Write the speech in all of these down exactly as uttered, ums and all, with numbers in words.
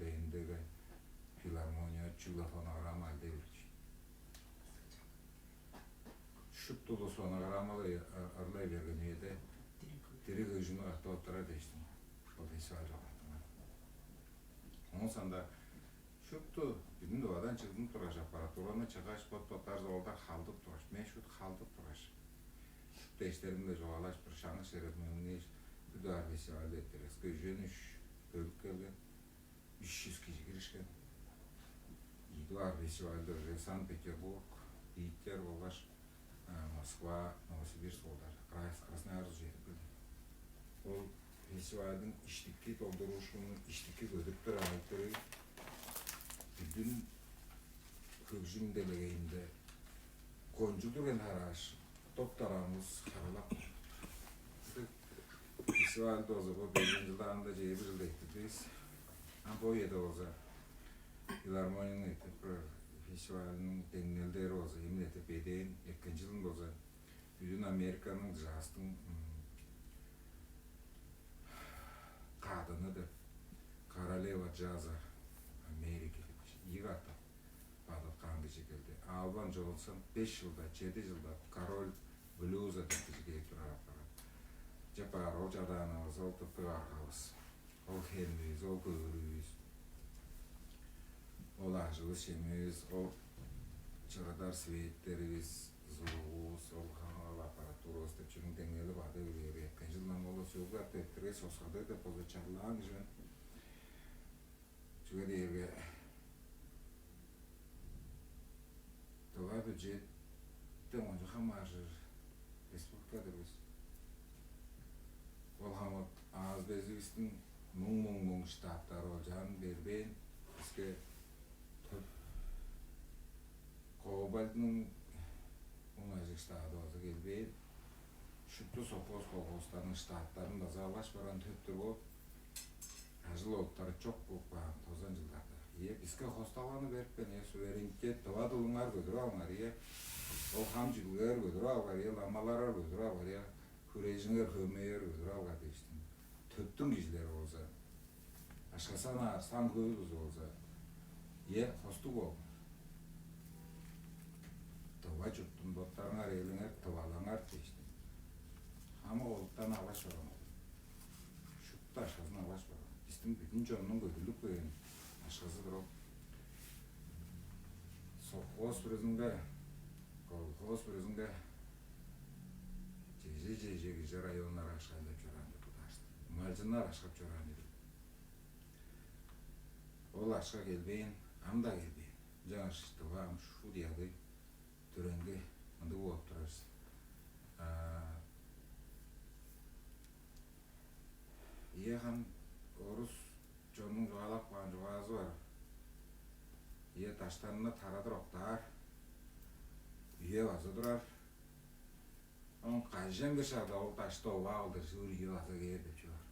Эндеге филармония чүгле фонограмма алды эвелчи. Шупту улус фонограммалы ырлай берген үеде дириг хөгжүмнү катап оттурар дээштиң. Ол фестиваль чогартыңар. Оон санда шупту бүдүн дувадан чыгдынып тургаш, аппаратураны чыгаш, бот-боттар золдар халдып тургаш, мен шут халдып тургаш, шупту эштеримге чугаалаш, бир шаңгыс черге мөңнээш, бир дугаар фестивальды эрттереска үжен үш бөлүп келген. Үш чүс кижи киришкен. Ийи дугаар фестивальда уже Санкт-Петербург, Питер болгаш Москва, Новосибирск болдар, Крас-, Красноярск чедип келди. Ол фестивальдың иштики долдуруушкунун иштики көдүрүп турар айтырыг бүдүн хөгжүм делегейинде кончуг дүрген харааш, доп-дараамыс харалап. Фестиваль доозугу бежен чылдаанда чээ бир чылда эттирдивис. А бо үеде болза филармонияның этип бир фестивалының деңнелдери болза эмин этип бедээн, эрткен чылын болза Бүдүн Американың джазтың кадыны деп, королева джаза Америки деп ийик аттап бадыткаан кижи келди. Албан Джонсон беш чылда, чеди чылда король блюза деп кижи кээп турар апарат. Чапаар ол чадаанывыс, ол тыптыг аргавыс, ол хемивис, ол көөрүвүс, ол ажывыс-чемивис, ол чырыдар светтеривис, звугувус, ол хамаал аппаратуравыс деп чүнүң деңнели бады бээр. Эрткен чылдан ол сөглеп эттиргей соксады деп болза чарлаан кижи мен. Чүге дээрге тыва бюджеттен ончу хамааржыр республика-дыр бис. Ол хамык аазы безивистиң муң-муң-муң штаттары олчаан бербээн, биске төп кобальтның муң ажыг штаады база келбээн. Шупту совхоз колхозтарның штаттарын база алгаш барган төптүр бооп, ажыл олуттары чок болуп каан тозан чылдарда. Ийе, биске хосталганы берипкен, ийе, суверенитет, тыва дылыңар көдүрүп алыңар, ийе, ол хам чүдүлгелер көдүрүп алыңар, ийе, ламаларар көдүрүп алыңар, ийе, хүрежиңер, хөмейер көдүрүп алыңар дээштиң. Төптүң кижилери болза, ашкасан аар, саң хөй кызы болза, ийе, хостуг болуңар. Тыва чурттун боттарыңар ээлеңер, тывалаңар дээштиң. Хамык олуттан алгаш барган ол. Шупту ашказын алгаш барган. Бистиң бүдүн чоннуң көдүрлүп келген ашказы-дыр ол. Совхоз бүрүзүнге, колхоз бүрүзүнге чеже-чеже кижи районнар ашкайлап чораан чорду даарзын. Малчыннар ашкап чораан чорду. Ол ашка келбээн, ам-даа келбээн. Ынчангаш тыва ам шуут ыяды. Дүренге мындыг бооп турар. А, ийе, хам орус чоннуң чугаалап каан чугаазы бар. Ийе, даштарны тарадыр октаар, үе база турар. Оон кажан бир шагда ол дашты оваа кылдыр чыыр үе база кээр деп чүве бар.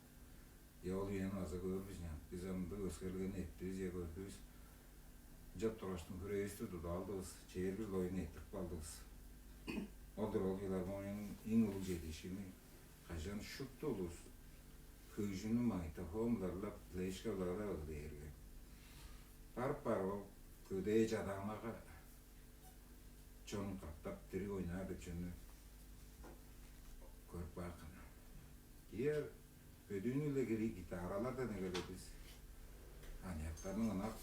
Ийе, ол үени база көөр бис ынчан. Бис ындыг өскерлигни эрттивис, ийе, көрдүвүс. Ынчап тургаштың хүрээвисти тудуп алдывыс, чээрби чыл оюн эрттирип алдывыс. Ол-дур ол филармонияның эң улуг чедиишкини. Кажан шупту улус хөгжүмнү магнитофон-биле ырлап, флешка-биле ырлап эгелээрге, барып-барып ол көдээ чадааннарга чон катап дириг ойнаар деп чүвени көрүп каапкан. Ийе, бөдүүнү-биле кирий гитаралардан эгеледивис. Аныяктарның ынак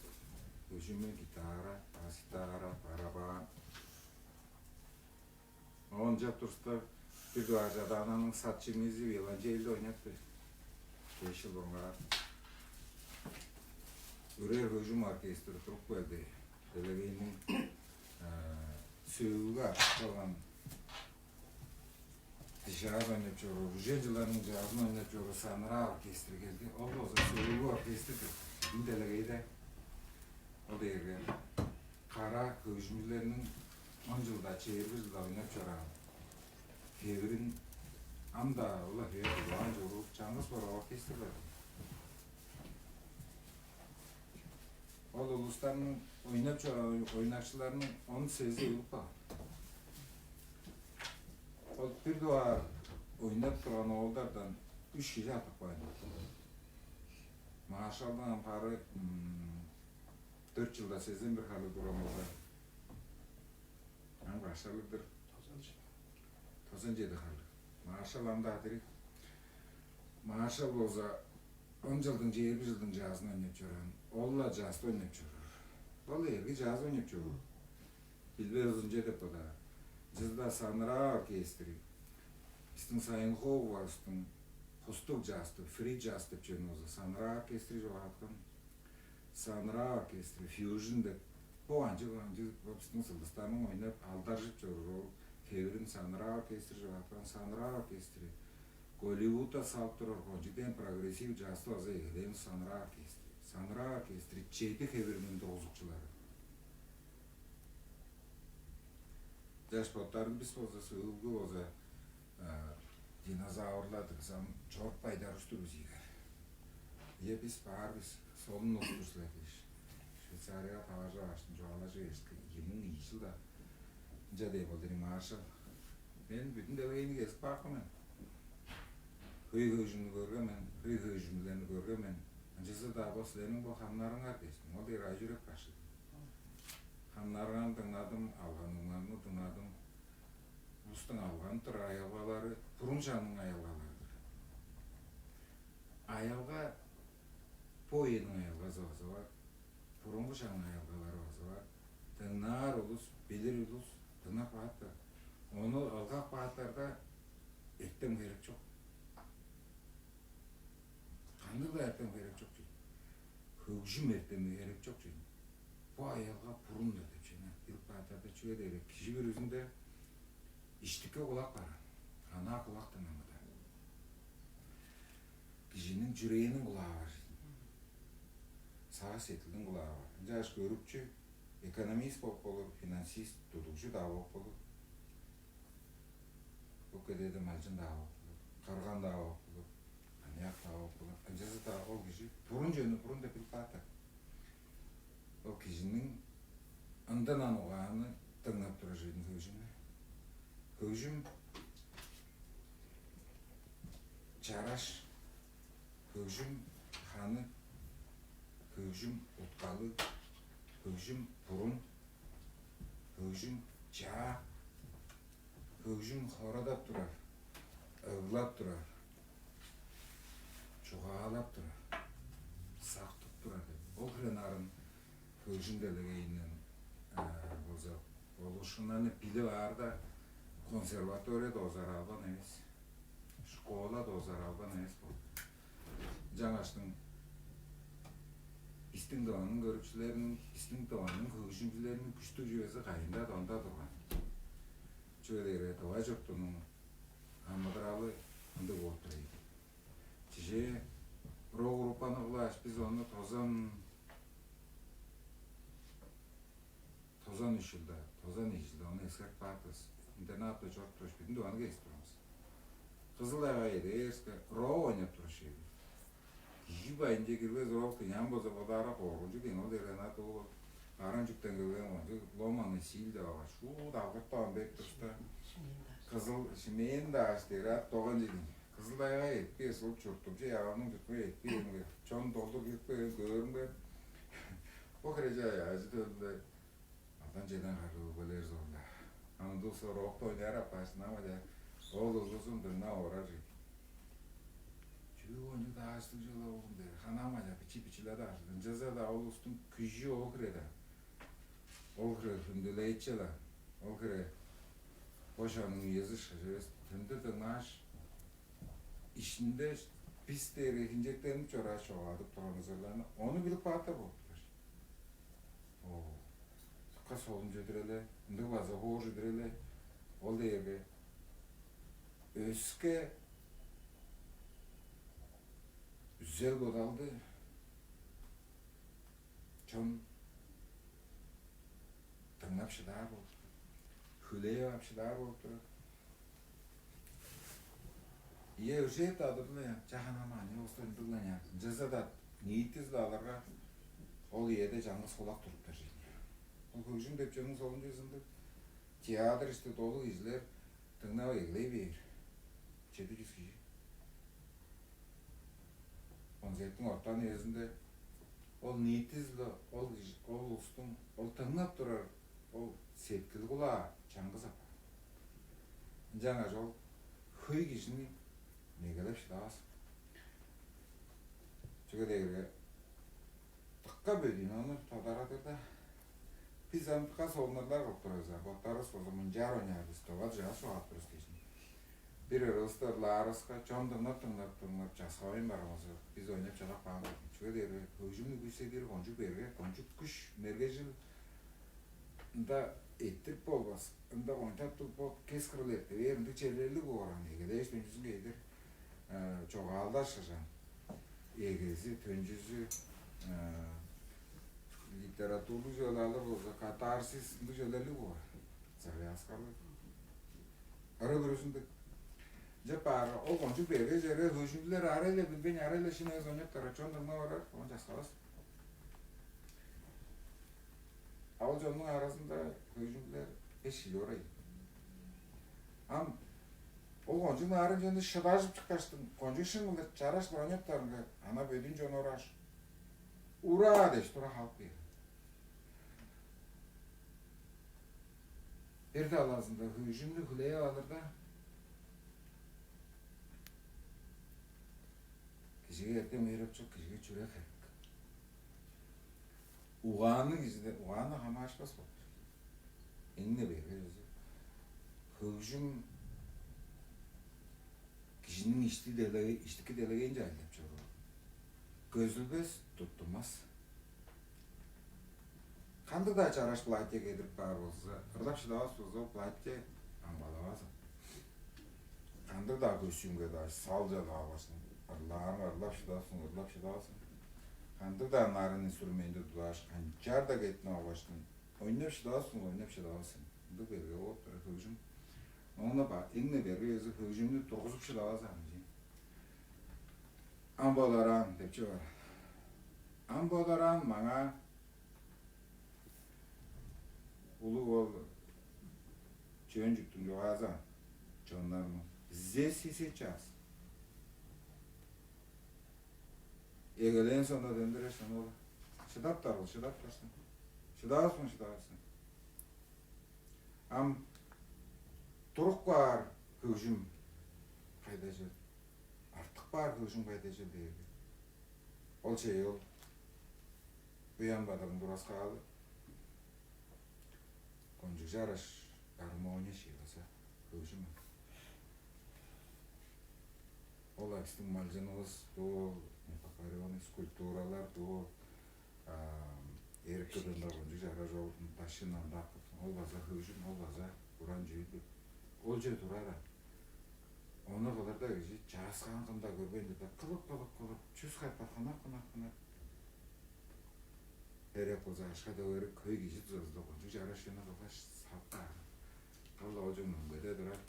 хөгжүмү гитара, бас-гитара, барабан. Оон ынчап турувуста, бир дугаар чадаананың сатчымизи виолончельди ойнап бер. Беш чыл бурунгаар үрер хөгжүм оркестри туруп келди. Делегейниң сөөлгү артып калган дижааз ойнап чоруур, үжен чылдарның дижаазын ойнап чоруур Санраа оркестри келди. Ол болза сөөлгү оркестр-дир. Ын делегейде ол дээрге кара хөгжүмчүлерниң он чылда, чээрби чылда ойнап чораан хевирин ам-даа ол-ла хевээр угаан чоруур чаңгыс боор оркестр бар. Ол улустарның ойнап чораан ойнакчыларның он сези өлүп каан. Ол бир дугаар ойнап турган оолдардан үш кижи артып каан. Маа Маршалдың ам хары дөрт чылда сезен бир харлыг турган болза, ам каш харлыг-дыр? Тозан чеди харлыг. Маршал ам-даа дириг. Маршал болза он чылдың, чээрби чылдың чаазын ойнап чораан. Ол-ла часты ойнап чоруур. Ол эрги чаазы ойнап чоруур. Билбес узунче деп бодаар. Ынчалза-даа Санраа оркестри, бистиң Сайын-Хоовувустуң хустуг джаз деп, фри джаз деп чүвени болза, Санраа оркестри чугааткан. Санраа оркестри, фьюжн деп, бо анчыг, анчыг, бо бистиң Сылдыстарның ойнап, алдаржып чоруур ол хевирин Санраа оркестри чугааткан. Санраа оркестри Голливудта салып турар кончуг дээн прогрессив джазты база эгелээн Санраа оркестри. Санраа оркестри чеди хевириниң тургузукчулары. Чаш боттарын бис болза, сөөлгү болза, динозаврладыр, ам чоруппайдар устур бис ийгер. Ийе, бис баар бис, солун улус-тур силер дээш. Швейцарияга таваржап аштым, чугаалажып эшти, ийи муң ийи чылда. Ынча дээн болду, Римашыл. Мен бүдүн делегейни кезип каапкан мен. Хөй хөгжүмнү көрген мен, хөй хөгжүмчүлерни көрген мен. Ынчалза-даа бо силерниң бо хамнарыңар дээштим. Ол дээр ай-чүрек башкы. Хамнарыңарны дыңнадым, алганыңарны дыңнадым. Улустуң алган-дыр аялгалары, бурун шагның аялгалары-дыр. Аялга, бо үениң аялгазы база бар, бурунгу шагның аялгалары база бар. Дыңнаар улус, билир улус дыңнап каапты. Ону ылгап кааптарда, эртем херек чок. Кандыг-даа эртем херек чок чүве. Хөгжүм эртеми херек чок чүве. Бо аялга бурун-дур деп чүвени билип кааптарда, чүге дээрге кижи бүрүзүнде иштики кулак бар, анаа кулак дыңнамыда. Кижиниң чүрээниң кулаа бар, сагыш-сеткилдиң кулаа бар. Ынчангаш көрүкчү экономист болуп болур, финансист, тудугжу-даа болуп болур. Бо кедеде малчын-даа болуп болур, карган-даа болуп болур, аныяк-даа болуп болур. Ынчалза-даа ол кижи бурун чүвени бурун деп билип каапты. Ол кижиниң ындан ан угааны дыңнап турар чүве-дир хөгжүмнү. Хөгжүм чараш, хөгжүм ханы, хөгжүм уткалыг, хөгжүм бурун, хөгжүм чаа, хөгжүм хорадап турар, ыглап турар, чугаалап турар, сактып турар деп. Ол хире нарын хөгжүм делегейинден болза, болушунаны билип аарда, консерватория доозар албан эвес, школа доозар албан эвес болду. Жаңаштың бистиң дыванның көрүкчүлериниң, бистиң дыванның хөгжүмчүлериниң күштүг чүвези кайында-даа онда турган. Чүге дээрге дывай чурттунуң амыдыралы ындыг болуп турар ийик. Чижээ, рок группаны кылааш, бис ону тозан, тозан үш чылда, тозан ийи чылда ону эскерип каапкыс. Интернатта чоруп тургаш, бүдүн дываны кезип турган бис. Кызыл-Тайга эдээриске, рок ойнап тургаш, эви. Кижи байынче кирбес рок дийин, ам болза бодаарга коргунчуг дийин, ол дээрге ынаа дуу аранчуктан келген кончуг ломаный стиль деп алгаш, шуут алгыртып ам берип турушта, кызыл шимээн дааш дээр ат доган чедиң. Кызыл-Тайга эртпес, ол чурттугже, яавның чуртунга эртпээнге, чон долдур кирип келген көөрүңге, бо херече аяажы төлүнде алдан чеден харлыг өгбелер зорунда. Ам ындыг сорук окту ойнаар апаашын ам аля ол улузун дыңнап орар чүве. Чүү, ону дааштыг чыла оглум дээр. Ханам аля бичи-бичиле дааштыг. Ынчалза-даа ол улустуң күжү ол хире-даа. Ол хире хүндүлээчи-ла. Ол хире бо шагның үези шыгжы эвес. Хүндү дыңнааш, ишинде бис дээрге хинчектенип чорааш чогаадып турганывыс ырларны ону билип каапты болуп турар. Оо, дыка солун чүве-дир эле, ындыг база боор чүве-дир эле. Ол дээрге өске үзел-бодалды чон дыңнап шыдаар болуп турар, хүлээп ап шыдаар болуп турар. Ийе, өжээп-даа турду-ла, чаа, ханам аан, не болза ындыг-ла ыйнаан. Ынчалза-даа ниитизи-биле аларга ол үеде чаңгыс кулак туруптар чүве-дир. Ол хөгжүм деп чүвениң солун чүвези ындыг. Театр ишти долу кижилер дыңнап эгелей бээр. Чеди чүс кижи. Концерттиң ортан үезинде ол ниитизи-биле ол кижи, ол улустуң, ол дыңнап турар ол сеткил-кулаа чаңгыс апаар. Ынчангаш ол хөй кижини мегелеп шыдавас. Чүге дээрге дыка бөдүүн ону тодарадыр-да. Бис ам дыка солунарлар кылып турар бис, боттарывыс болза мынчаар ойнаар бис, товар чаас чугаалап турар бис дээш. Бир ырывысты ырлаарывыска, чон дыңнап, дыңнап, дыңнап, часкавайн барган болза, бис ойнап чадап каан болдук. Чүге дээрге хөгжүмнү күүседир кончуг берге, кончуг күш, мергежил ында эрттирип болбас. Ында ойнап туруп, бо кес кырыл эрте бээр ындыг черлерлиг боор аан. Эгелээш төнчүзүнге чедир чогаалдар шыжаан. Эгези, төнчүзү, литературлуг чүвелер алыр болза, катарсис ындыг чүвелерлиг боор. Завязкалыг. Ыры бүрүзүндүг. Чеп баар, ол кончуг берге черге хөгжүмчүлер арай-ла билбейн, арай-ла шын эвес ойнап турар, чон дыңнап орар, оон часкавас. А ол чоннуң аразында хөгжүмчүлер беш кижи орай. Ам ол кончуг наарын чонну шыдажып чыткаштың, кончуг шын кылдыр чараш-ла ойнап турарынга, ана бөдүүн чон ораш, «Ура!» дээш тура халып кээр. Бир талазында хөгжүмнү хүлээп алырда, кижиге эртем херек чок, кижиге чүрек херек. Угаанныг кижиде угаанныг хамаарышпас болур. Эң-не берге чүве. Хөгжүм кижиниң ишти делеге, иштики делегейинче ажылдап чоруур. Көзүлбес, туттунмас. Кандыг-даа чараш платье кедирип каар болза, ырлап шыдавас болза, ол платье амгалавазын. Кандыг-даа костюм кедип, салчалап алгаштың, ырлаарың ырлап шыдавассың, ырлап шыдавассың. Кандыг-даа нарын инструменти тудуп алгаш, канчаар-даа кеттинип алгаштың, ойнап шыдавассың, ойнап шыдавассың. Ындыг берге болуп турар хөгжүм. Ону ба, эң-не берге безин хөгжүмнү тургузуп шыдавазың чүве. Ам болараан деп чүве бар. Ам болараан маңаа улуг ол чөөн чүктүң чугаазы аан, чоннарның. Здесь и сейчас. Эгелээн соонда дөндүрер сен ол. Шыдап тарыл, шыдап тарсың. Шыдавассың, шыдавассың. Ам туруп каар хөгжүм кайда чор? Артып каар хөгжүм кайда чор дээрге, ол чей ол. Буян-Бадыргының тураскаалы кончуг чараш гармония шии база хөгжүм. Ол бистиң малчынывыс дуу, непокорённый скульптуралар дуу, эрик кыдыында кончуг чараш ол дашын андак, ол база хөгжүм, ол база уран чүүл. Ол чүве турар аан. Ону кылырда кижи чааскаан кым-даа көрбейн турда, кылып, кылып, кылып, чүс кайпак кынап, кынап, кынап. Херек болза, акша-даа берип, хөй кижи дузазы-даа кончуг чараш чүвени кылгаш салып каар. Кыл, ол чүве мөңгеде турар.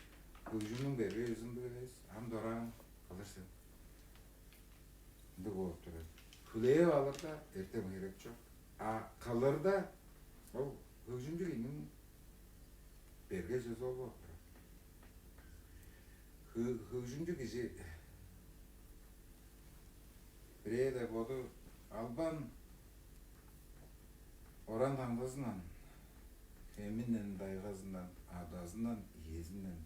Хөгжүмнүң берге безин ындыг эвес, ам дораан кылыр сен. Ындыг болуп турар. Хүлээп алырда, эртем херек чок. А кылырда, ол хөгжүмчү кижиниң берге чүвези ол болуп турар. Хө-, хөгжүмчү кижи бирээде боду албан оран-таңдазындан, хеминден, тайгазындан, адазындан, иезинден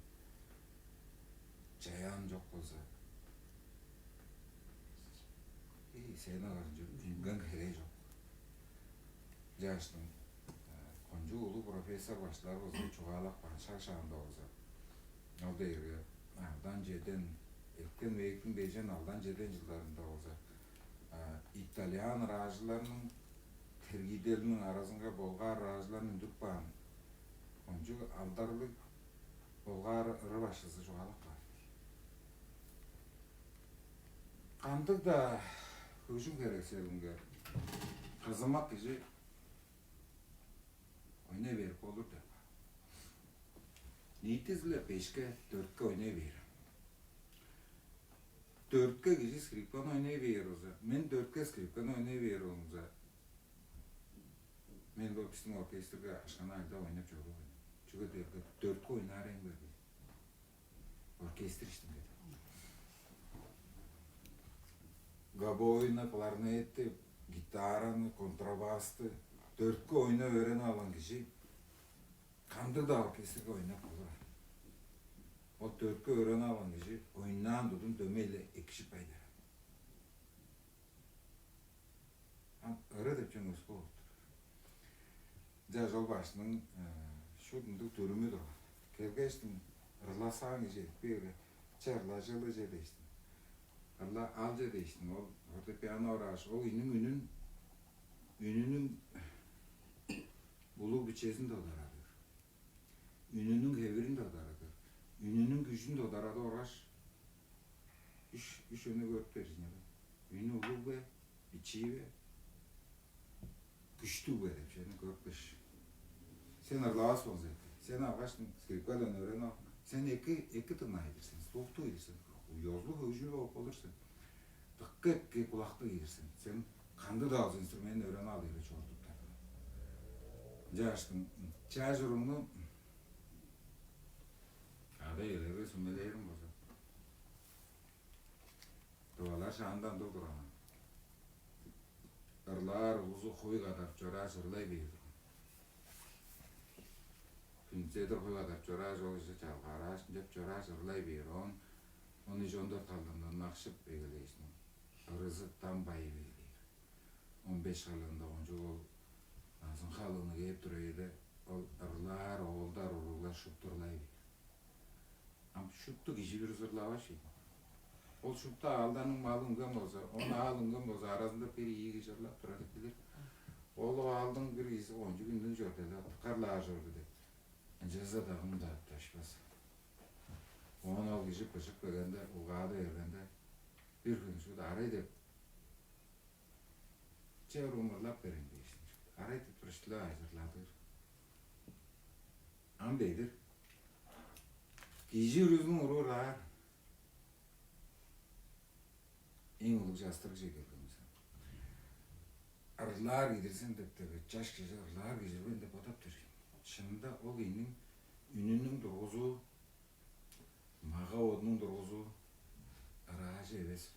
чаяан чок болза, эй, сени кырынче үнген херээ чок. Чааштың кончуг улуг профессор башкылар болза чугаалап каан шак шаанда болза, ол дээрге алдан чеден, эрткен вектиң бежен, алдан чеден чылдарында болза, итальян ыраажыларның тергииделиниң аразынга болгар ыраажыларын үндүрүп каан кончуг алдарлыг болгар ыры башкызы чугаалап каан. Кандыг-даа хөгжүм херекселинге кызымак кижи ойнай берип болур деп. Ниитизи-биле бешке, дөртке ойнай бээр. Дөртке кижи скрипканы ойнай бээр болза, мен дөртке скрипканы ойнай бээр болзумза, мен бо бистиң оркестрге ашкана айылда ойнап чоруур мен. Чүге дээрге дөртке ойнаар эң берге. Оркестр иштинде. Гобойну, кларнетти, гитараны, контрабасты дөртке ойнап өөренип алган кижи кандыг-даа оркестрге ойнап болур. Ол дөртке өөренип алган кижи ойнаан тудум дөмей-ле экижип кайнаар. Ам ыры деп чүвең өске болуп турар. Ынчаш ол башкының шуут ындыг дүрүмү турган. Келгештиң ырласаан кижи эдип кээрге, че, ырлажы-ла че дээштиң. Ырла ал че дээштиң. Ол фортепиано орааш, ол ийиниң үнүн, үнүнүң улуг-бичезин тодарадыр. Үнүнүң хевирин тодарадыр. Үнүнүң күжүн тодарадып оргаш, үш, үш үнү көрүп бээр сен. Үнү улуг бе, бичии бе, күштүг бе деп чүвени көрүп кээш. Сен ырлавас болза эки. Сен алгаш скрипкадан өөренип ал. Сен эки, эки дыңнаар-дыр сен, слухтуг-дур сен. Ёзулуг хөгжүм болуп болур сен. Дыка эки кулактыг-дур сен. Сен кандыг-даа болза инструментин өөренип ал дээрге чорудуптар. Ынчаштың чаш уругну ада-иелерге сүмелээрим болза, тывалар шаандан тур турган. Ырлаар улузу хой кадарып чорааш ырлай бээр турган. Хүнседир хой кадарып чорааш, ол кижи чалгаарааш, ынчап чорааш ырлай бээр. Оон он үш, он дөрт харлыында ынакшып эгелээштиң. Ырызы дам байып эгелээр. Он беш харлыында кончуг ол назын халыыны кээп тур үеде, ол ырлаар оолдар, уруглар шупту ырлай бээр. Ам шупту кижи бүрүзү ырлавас ийин. Ол шупту аалдарның малы үнген болза, он аал үнген болза, аразында бир ийи кижи ырлап турар билир. Ол аалдың бир кижизи кончуг үннүг чорду, дыка ырлаар чорду деп, ынчалза-даа кым-даа дашпас. Оон ол кижи быжып келгенде, улгады бергенде, бир хүн шуут арай деп, че, уруум, ырлап берейн дээштиң. Арай деп тура шүлеп ажырладыр. Ам бедир. Кижи бүрүзүнүң уруу ыраар. Эң улуг частырыг чүве келген бис. Ырлаар кижи-дир сен деп, деге, чаш кижи ырлаар кижи мен деп бодап тур. Шынында ол ийиниң үнүнүң дургузу, мага-бодунуң дургузу ыраажы эвес.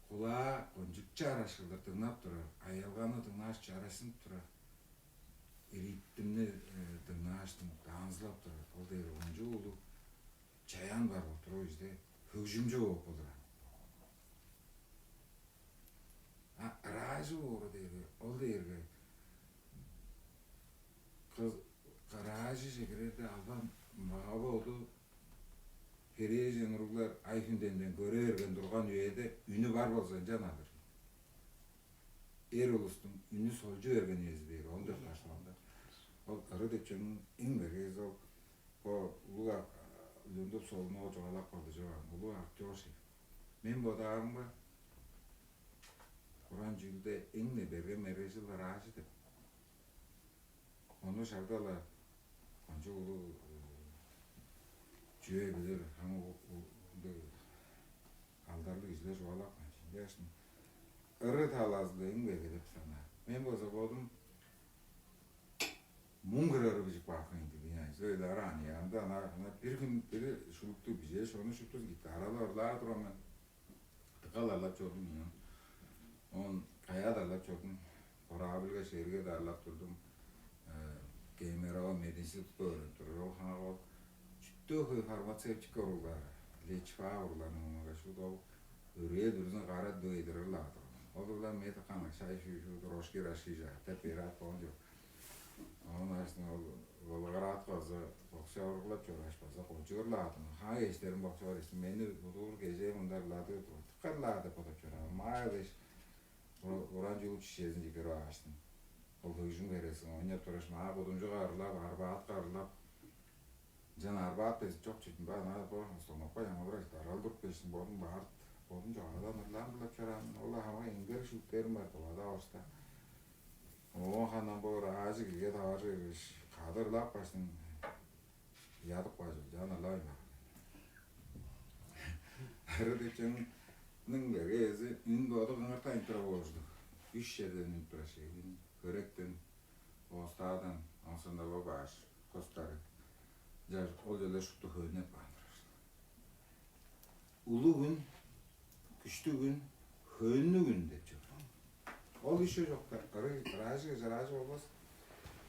Кулаа кончуг чараш кылдыр дыңнап турар, аялганы дыңнааш, чарашсынып турар, ритмни дыңнааштың, танцылап турар. Ол дээрге кончуг улуг чаян бар болуп турар, ол кижиде хөгжүмчү болуп болур. А ыраажы боору дээрге, ол дээрге кыз ыраажыже кирерде албан мага-боду, херээжен уруглар ай-хүнденден көре берген турган үеде үнү бар болза, ынчан адыр. Эр улустуң үнү солчу берген үези бээр, он дөрт баштаанда. Ол ыры деп чүвениң эң бергези ол. Бо улуг ак-, Леонтов Солун-оол чугаалап калды чогаан, улуг актёр ши. Мен бодаарымга, уран чүүлде эң-не берге мергежил ыраажы деп. Ону шагда-ла кончуг улуг чүве билир, ам ындыг алдарлыг кижилер чугаалап каан. Ынчаштың ыры талазында эң берге деп санаар. Мен болза бодум муң кырары бижип каапкан ийин, билбейн, сөйлер аны янда ана, ана бир хүн бир шупту бижээш, ону шуптузун гитаралап ырлаар турган мен. Дыка-ла ырлап чордум мен. Он каяа-даа ырлап чордум. Корабльга, шерге-даа ырлап турдум. Кемерово медицинского өөренип турар. Ол хаңа ол чүттө хөй фармацевтика уруглары, лечфа уругларының мынга шуут ол өрээ бүрүзүн кара дөй ырлап турган. Ол улам мени канак шай шуй шуут рожки-рашки жаатап берип ап болган чок. Оон астын ол Волгоградка база боксчу авыргылап чорааш, база кончуг ырлаадым. Хаа эштерим боксчу бар эшти. Мени удуур кежээ мындар ыладыр турган. Дыка ырлаар деп бодап чораан. Маа дээш уран чүүлүг чижезин чигирип ааштым. Ол хөгжүм херексин ойнап тураш, маа кудумчуга ырлап, арбаатка ырлап. Ынчан арбаат безин чок чүдүн ба, ана бо стомакка яңалырай дарал туруп кээштиң, бодум баарт, бодум чогаадан ырлаан ырлап чораан. Ол хамаа эңгер шүлүктерим бар, тывада орста. Оон ханан боор аажы кирге таваржы киргеш, кады ырлап каштың, ядып каажыл, чаан ырлавайн бар. Ыры дечеңниң берге эзи үн боду кыңыртайн тура боожду. Үш черден үнүп турар шегин, хөректен, оостаадан, оңсоннарга бааш костары. Жар ол черле шупту хөөннеп каан турар. Улуг үн Күштүг үн, хөөннүг үн деп чүве. Ол үш чокта ырыг ыраажы чыраажы болбас.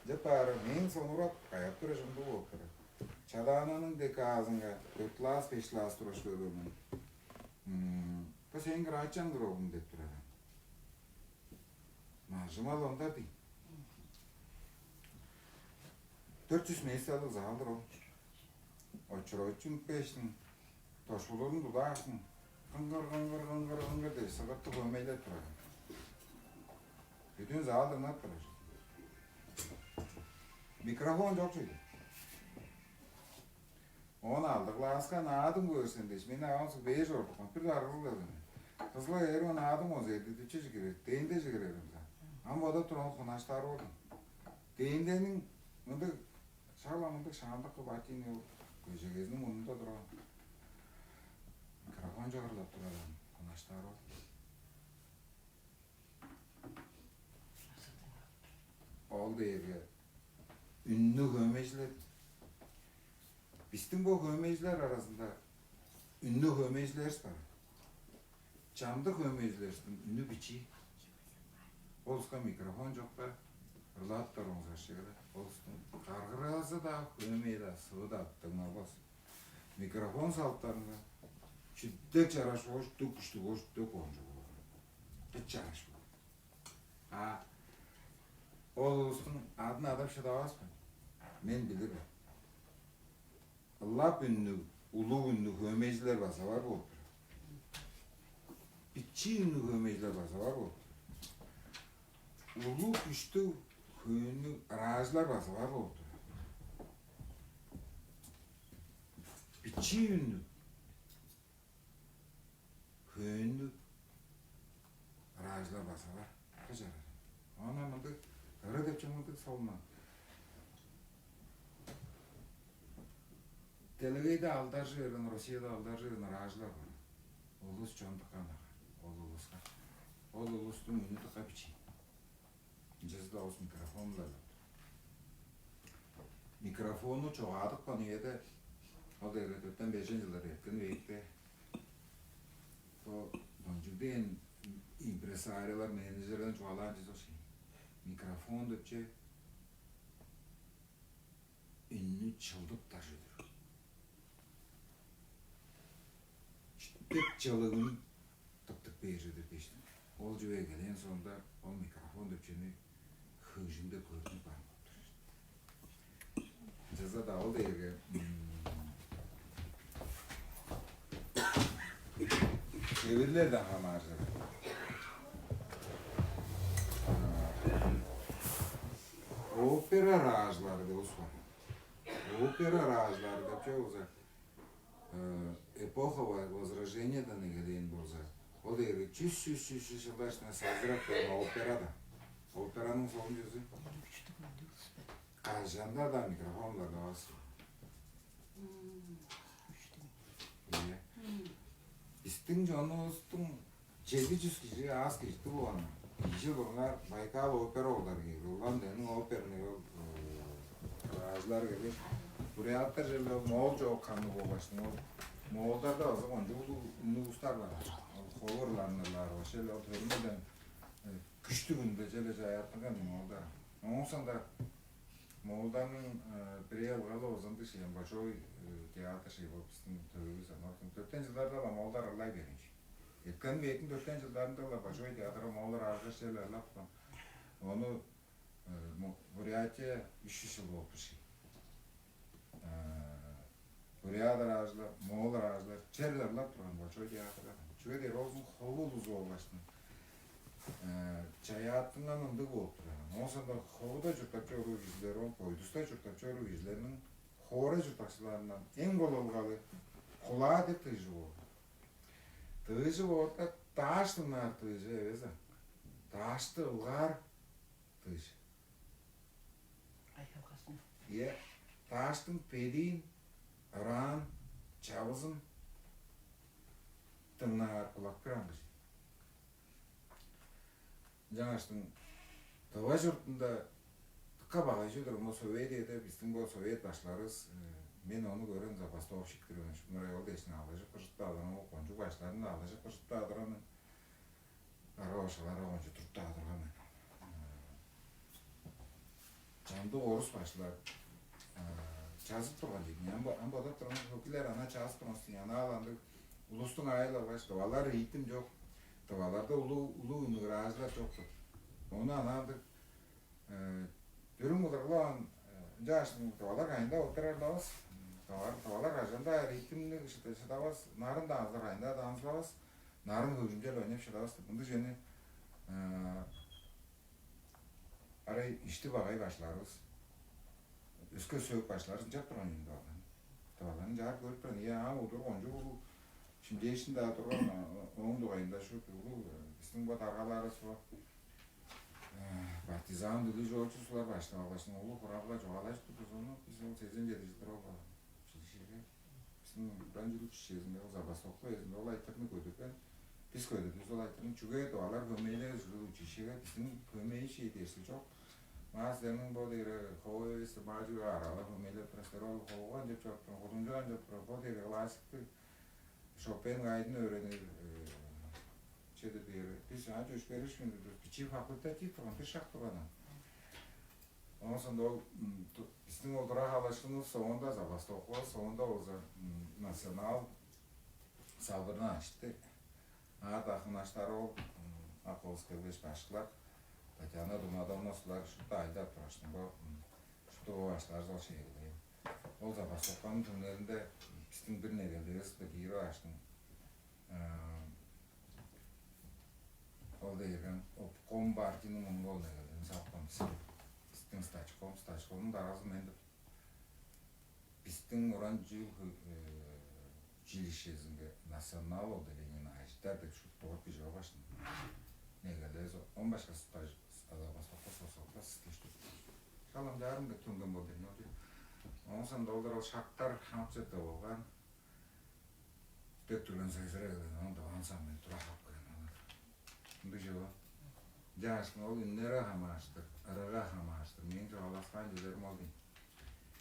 Деп баары мээң сонурап каяп тура ышымдыг болуп турар. Чадаананың дег аазынга дөрт класс, беш класс тураш көргөнмүн. Бо сээң ыраачаң турогум деп турар. Мажымал онда дий. Дөрт чүс мест алыг заалдыр ол. Очура үчүн бештиң тошпулурун тудаарсың. Кыңгыр кыңгыр кыңгыр кыңгыр деп сыгыртып өмейлеп турар. Бүдүн заал дыңнап турар. Микрофон чок чүве. Оон алды класска наадым көөрсен дээш, мени авам бээр чорудупкан, бир даргылыг-даа. Кызылга ээрип, ону наадым концерти дипче чигирер, дээнде чигирер ынча. Ам бодап турган хунаштаар болдум. Дээндениң мындыг шак-ла мындыг шаандакы батин ол көжегезиниң мурнунда турган. Микрофон чыгырлап турар ам хунаштаар болдум. Ол дээрге үннүг хөөмейжилер. Бистиң бо хөөмейжилер аразында үннүг хөөмейжилеривис бар. Чамдык хөөмейжилеривистиң үнү бичии. Ол улуска микрофон чокта, ырлап туруңзар шыгыра. Ол улустуң каргыразы-даа, хөөмей-даа, сывы-даа дыңналбас. Микрофон салыптарынга чүдек чараш боош, дүк күштүг боош, дүк оончук болур. Бит чараш болур. А ол улустуң адын адап шыдавас мен. Мен билир мен. Ылап үннүг, улуг үннүг хөөмейжилер база бар болуп турар. Бичии үннүг хөөмейжилер база бар болуп турар. Улуг күштүг хөөннүг ыраажылар база бар болуп турар. Бичии үннүг хөөннүг ыраажылар база бар. Кыжарар. Оон мындыг ыры деп чүве мындыг солунмаан. Делегейде алдаржы берген, Россияда алдаржы берген ыраажылар бар. Улус чон дыка ынак. Ол улуска. Ол улустуң үнү дыка бичии. Ынчалза-даа ол микрофон-биле. Микрофонну чогаадыпкан үеде, ол дээрге дөртен-бежен чылдар эрткен векте, бо кончуг дээн импресариолар, менеджерлерден чугаалаан чүве ол ши. Микрофон деп чүве үннү чылдыптар чүве-дир. Чүттек чылыгын тыптып бээр чүве-дир дээштиң. Ол чүве эгелээн соонда ол микрофон деп чүвени хыжың деп көрдүнүп каан болуп турар. Ынчалза-даа ол дээрге, м, чевирлерден хамааржыр. А, опера ыраажылары деп улус бар. Опера ыраажылары деп чүве болза, э, эпоха Во-, Возрождениеден эгелээн болза, ол дээрге чүс, чүс, чүс, чүс чылдар иштинде сагдырап турган опера-даа. Операның солун чүзү кажан-даа микрофон-биле ырлавас. Ийе. Бистиң чонувустуң чеди чүс кижи аас кижиктиг болган. Ийи чыл бурунгаар Байкал опера оолдары келди. Улан-Удэниң оперный ол, э, ыраажылары келген. Буряттар черле ол моол чоок ханныг болгаштың, ол моолдарда база кончуг улуг, улуг улустар бар. Ол ховурларны ырлаар, ошол ол төрүмелден, э, күштүг үнде черле чаяаттынган моолдар. Ооң соонда моолдарның, э, бирээ ылгалы озандыг шиен Божой, э, театр шии болуп бистиң төөгүвүс ам. Дөртен чылдарда-ла моолдар ырлай берген ши. Эрткен вектиң дөртен чылдарында-ла Божой театры моолар ааргаш черле ырлап турган. Ону, э, Мо-, Бурятия үш чүс чыл болуп турши. Э, бурят ыраажылар, моол ыраажылар черле ырлап турган Божой театрда. Чүге дээр, ол хову улузу болгаштың, э, чаяаттынган ындыг болуп турган. Оон соонда ховуда чурттап чоруур кижилер, ол бойдуста чурттап чоруур кижилерниң хоорай чурттакчыларындан эң кол ылгалы кулаа деп тыыжы боор. Тыыжы боорда, дааш дыңнаар тыыжы эвес ам. Даашты ылгаар тыыжы. Ай-халкасын. Ийе, дааштың бедиин, ыраан, чавызын дыңнаар кулак бир аңгы чүве. Ынчангаштың Тыва чуртунда дыка багай чүве-дир, ону Совет үеде бистиң бо совет башкыларывыс, э, Мен ону көрген забастовщик-тир мен. Шупту мырай ол дээштиң алгыжып кыржып-даа турган, ол кончуг башкыларны алгыжып кыржып-даа турган мен. Ара башкыларга кончуг туруп-даа турган мен. Чамдык орус башкылар чазып турган дийин. Ам бодап турган, хөкүлер ана чазып турган дийин. Ана ал андыг улустуң аайы-биле алгаш, тывалар ритм чок. Тываларда улуу улуу үнү ыраажылар чок-тур. Ону ана андыг Э, Дүрүм удурлаан ынчаашның тывалар кайында оттурарлавас. Тывалар кажан-даа ритмни шыдавас, нарын даанзылар кайында даанзылавас, нарын хөгжүмчел ойнап шыдавас деп. Мындыг чүвени арай ишти багай башларывыс, өске сөөк башларывыс ынчап турган юм тываларны. Тываларны чаар көрүп турган. Ийе, ам удур кончуг улуг шимчээшин-даа турган, ооң дугайында шуут улуг, бистиң бо даргаларывыс бо партизан билиг чоочузулар баштап алгаш, улуг хуралга чугаалажып турдувус. Ону бис ол сезен чеди чылдыр ол училищеге, бистиң уран чүрүк училищезинде, ол забастовка үезинде ол айтырны көдүрген. Бис көдүрдүвүс ол айтырны, чүге деп алар хөмейлер ужуру училищеге, бистиң хөмей шии дээшли чок. Маа силерниң бо дээре хову эвес, баа чүге аралап хөмейлеп турар силер, ол ховуган деп чоруп турган, кудумчуган деп турар, бо дээре классиктиг Шопен кайдын өөренир, чеде бээр. Бис аңаа чөпшээришпейн турдувус, бичии факультатив турган, бир шак турган. Оон соонда ол бистиң ол тура халашкынывыс соонда, забастовка соонда болза, национал салбырны ачты. Аңаа дакынаштары ол акывыс келгеш башкылар, Татьяна Думадовна сулар шупту айдап тургаштың, бо шупту бо башкылар ол шеелгейн. Ол забастовканың түңнелинде бистиң бир негелдевис киирип ааштың. Ол дээрген обком партияның муңгу ол негелдевин салыпкан бис. Бистиң стачком, стачкомнуң даразы мен деп. Бистиң уран чүүл училищезинге национал отделениени ажыдар деп шупту кижи алгашты. Негелдевис он башка стаж алабас бокка сосокка сиздештип. Шалам чаарым деп түнген болду. Оон соң долдар ол шактар хамчыта болган. Деп турган сайзырай келген, оон даван самый тура хап келген алар. Ындыг чүве. Жаашкын ол үннере хамааштыр, ырыга хамааштыр. Мээң чугааласкаан чүвелерим ол дейн.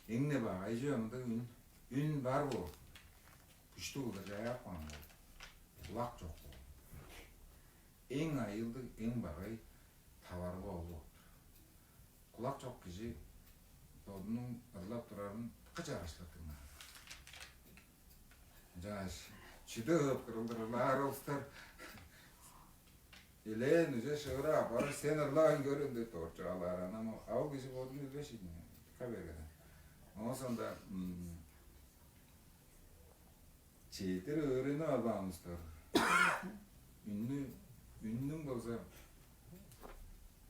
Эң-не багай чүве мында үн. Үн бар боор. Күштүг кылдыр чаяап каан боор. Кулак чок боор. Эң айыылдыг, эң багай таварылга ол болуптур. Кулак чок кижи бодунуң ырлап турарын кыш араштап дыңнаар. Ынчангаш чүдө ыыпкырылдыр ырлаар улустар элээн үже шыырап апарыр, сен ырлавайн көрем деп доорчугаалаар. Анан ол кижи бодун билбеш ийин, дыка бергеден. Оон соонда чедир өөренип албаан улустар үннү, үннүң болза,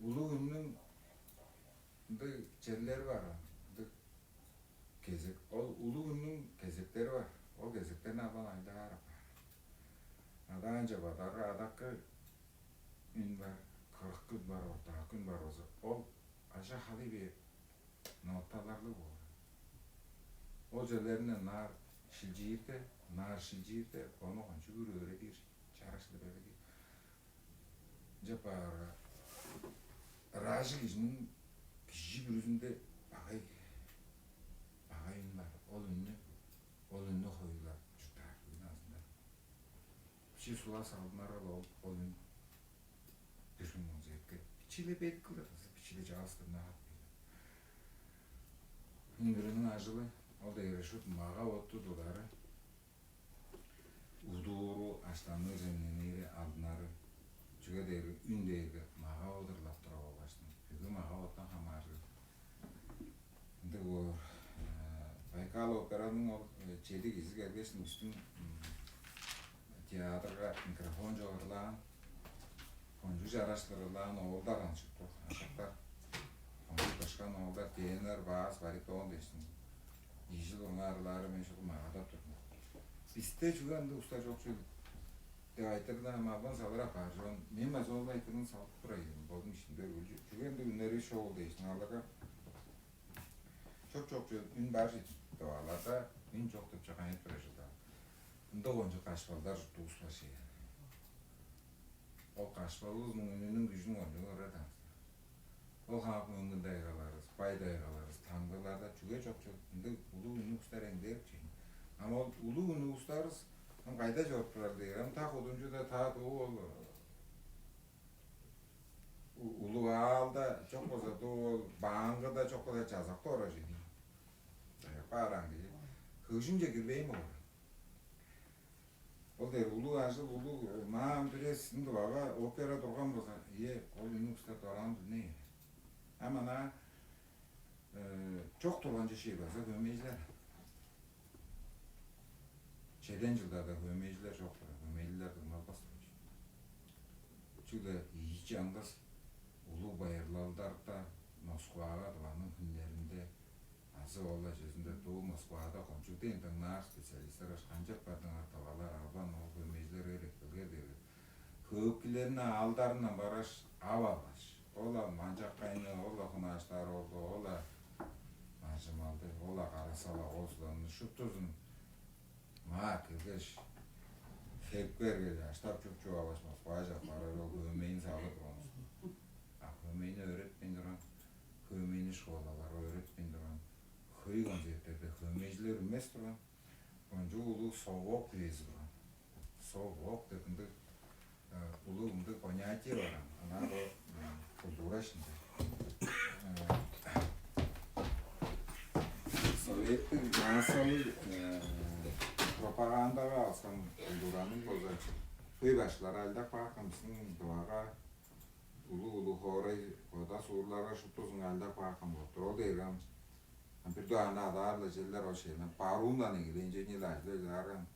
улуг үннүң ындыг черлери бар, ындыг кезек. Ол улуг үннүң кезектери бар. Ол кезектерни албан айдаар апаар. Адаанча бадарга адакы үн бар, кырыкы үн бар, ортаакы үн бар болза, ол ажа халый бээр ноталарлыг боор. Ол черлеринде наар шилчиирде, наар шилчиирде ону кончуг бир өөредир чараш-ла белеги. Ынчап баарга, ыраажы кижиниң кижи бүрүзүнде багай, багай үн бар. Ол үннү, ол үннү хоюлап чурттаар, үн азында. Бичии сула салдынарга-ла ол, ол үн дүрүм онза эрткен. Бичии-ле бедик кылдыр, бичии-ле чаалыстыр нагат бээр. Үндүрүнүң ажылы ол дээрге шут мага отту дудары, удууру, аштаныр, чемненири, алдынары. Чүге дээрге үн дээрге мага одурлап тура болгаштың, бүгү мага оттан хамааржыр. Ындыг боор. Байкал операның ол чеди кижи келгештиң, бистиң театрга микрофон чок ырлаан, кончуг чараш ырлаан оолдар ынчык бо, ашактар. Кончуг дышкан оолдар, тенор, бас, баритон дээштиң. Ийи чыл мурнунда ырлаары мен шугу магадап турдум. Бисте чүге ындыг улустар чок чүвел деп айтырда, ам албан салырап баар чоон. Мен база ол айтырын салып турар ийин, бодум иштимде өлчү. Чүге ындыг үннери шоул дээштиң аларга. Чок-чок чүве үн бар чыдып аларда, үн чок деп чагайып турар чылда. Ында кончуг кашпалдар чурттугуспас ийин. Ол кашпалывыстың үнүнүң күжүн кончуг көрер даан. Ол хамык мөңгүн тайгаларывыс, бай тайгаларывыс, таңдыларда чүге чок чок, ындыг улуг үннүг улустар эңдерик чейн. Ам ол улуг үннүг улустарывыс ам кайда чоруп турар дээр, ам так удунчуда, та дуу ол улуг аалда чок болза, дуу ол бааңгыда чок болза, чазакта орар чейн. Чаяк бааран кижи хөгжүмче кирбейн болур. Ол дээр улуг ажыл, улуг маан бирээзин дывага опера турган болза, ие, ол үнүксү дораан билней. А мана чок турган чешээ база хөмейжилер. Чеден жылдада хөмейжилер чок турар, хөмейлилер дыңналбас турар. Чүгле ийи чаңгыс улуг байырлалдарда Москвага дываның хүннеринде азы ол эжезинде дуу Москвада кончуг дээн дыңнаар специалисттер аш канчап бардыңар, тавалар албан ол хөмейжилер эрекпелгер дээрге, хөөкүлерни аалдарындан бараш ап алгаш, ол-ла манчаккайны, ол-ла хунааштаар олду, ол-ла манчымалды, ол-ла карасала, ол суданны шуптузун маа келгеш, хеп берген аштап чуп чуп алгаш, Москваже аппарар ол хөөмейин салып турган. А хөөмейни өөретпейн турган, хөөмейни школаларга өөретпейн турган, хөй концерттерде хөөмейжилер үнмес турган. Кончуг улуг совок үези турган. Совок деп ындыг улуг ындыг понятие бар. Ана бо культура ишинде. Советтиг массалыг пропагандага алышкан культураның болза хөй башкылары алдап каапкан, биздин дывага улуг-улуг хоорай, кода суурларга шуптузунга алдап каапкан болуп тур. Ол дээрге ам бир дугаарында адаар-ла черлер ол шейлер баруундан эгелээнчейни-ле ажылай чыдаарган.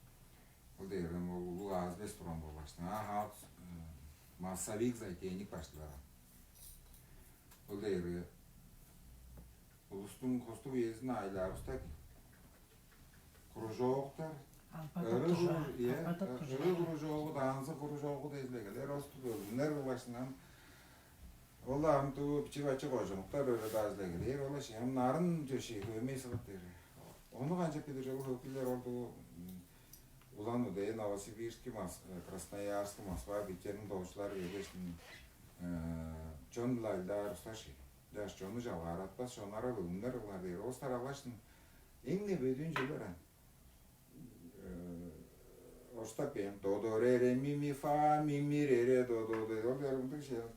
Ол дээрге ам ол улуг аазбес турган болбаштың. А хаак массовик затейник баштылар. Ол дээрге улустуң хостуг үезин айлаарывыста кружоктар, ыры кружок, ыры кружогу, танцы кружогу дезилегелер остук өлүмнер кылбашынан. Ол ам туу бичи-бачы кожумуктар өрөдажылегелер ол ам нарын чөши хөмей сыгыт дээр. Ону канчап билир ол хөкүлер ол туу Улан-Удэ, Новосибирский, Красноярский, Москва, Питерниң доочулары келгештин чон-биле айлаар устар ши. Даш чонну чалгааратпас, чоннара көгүңнер кылар дээр. Ол старалаштын эң не бөдүүн чүве баран. Оштап бээн додо рере мими фа мими рере додо де ол дээрүмдүг шел.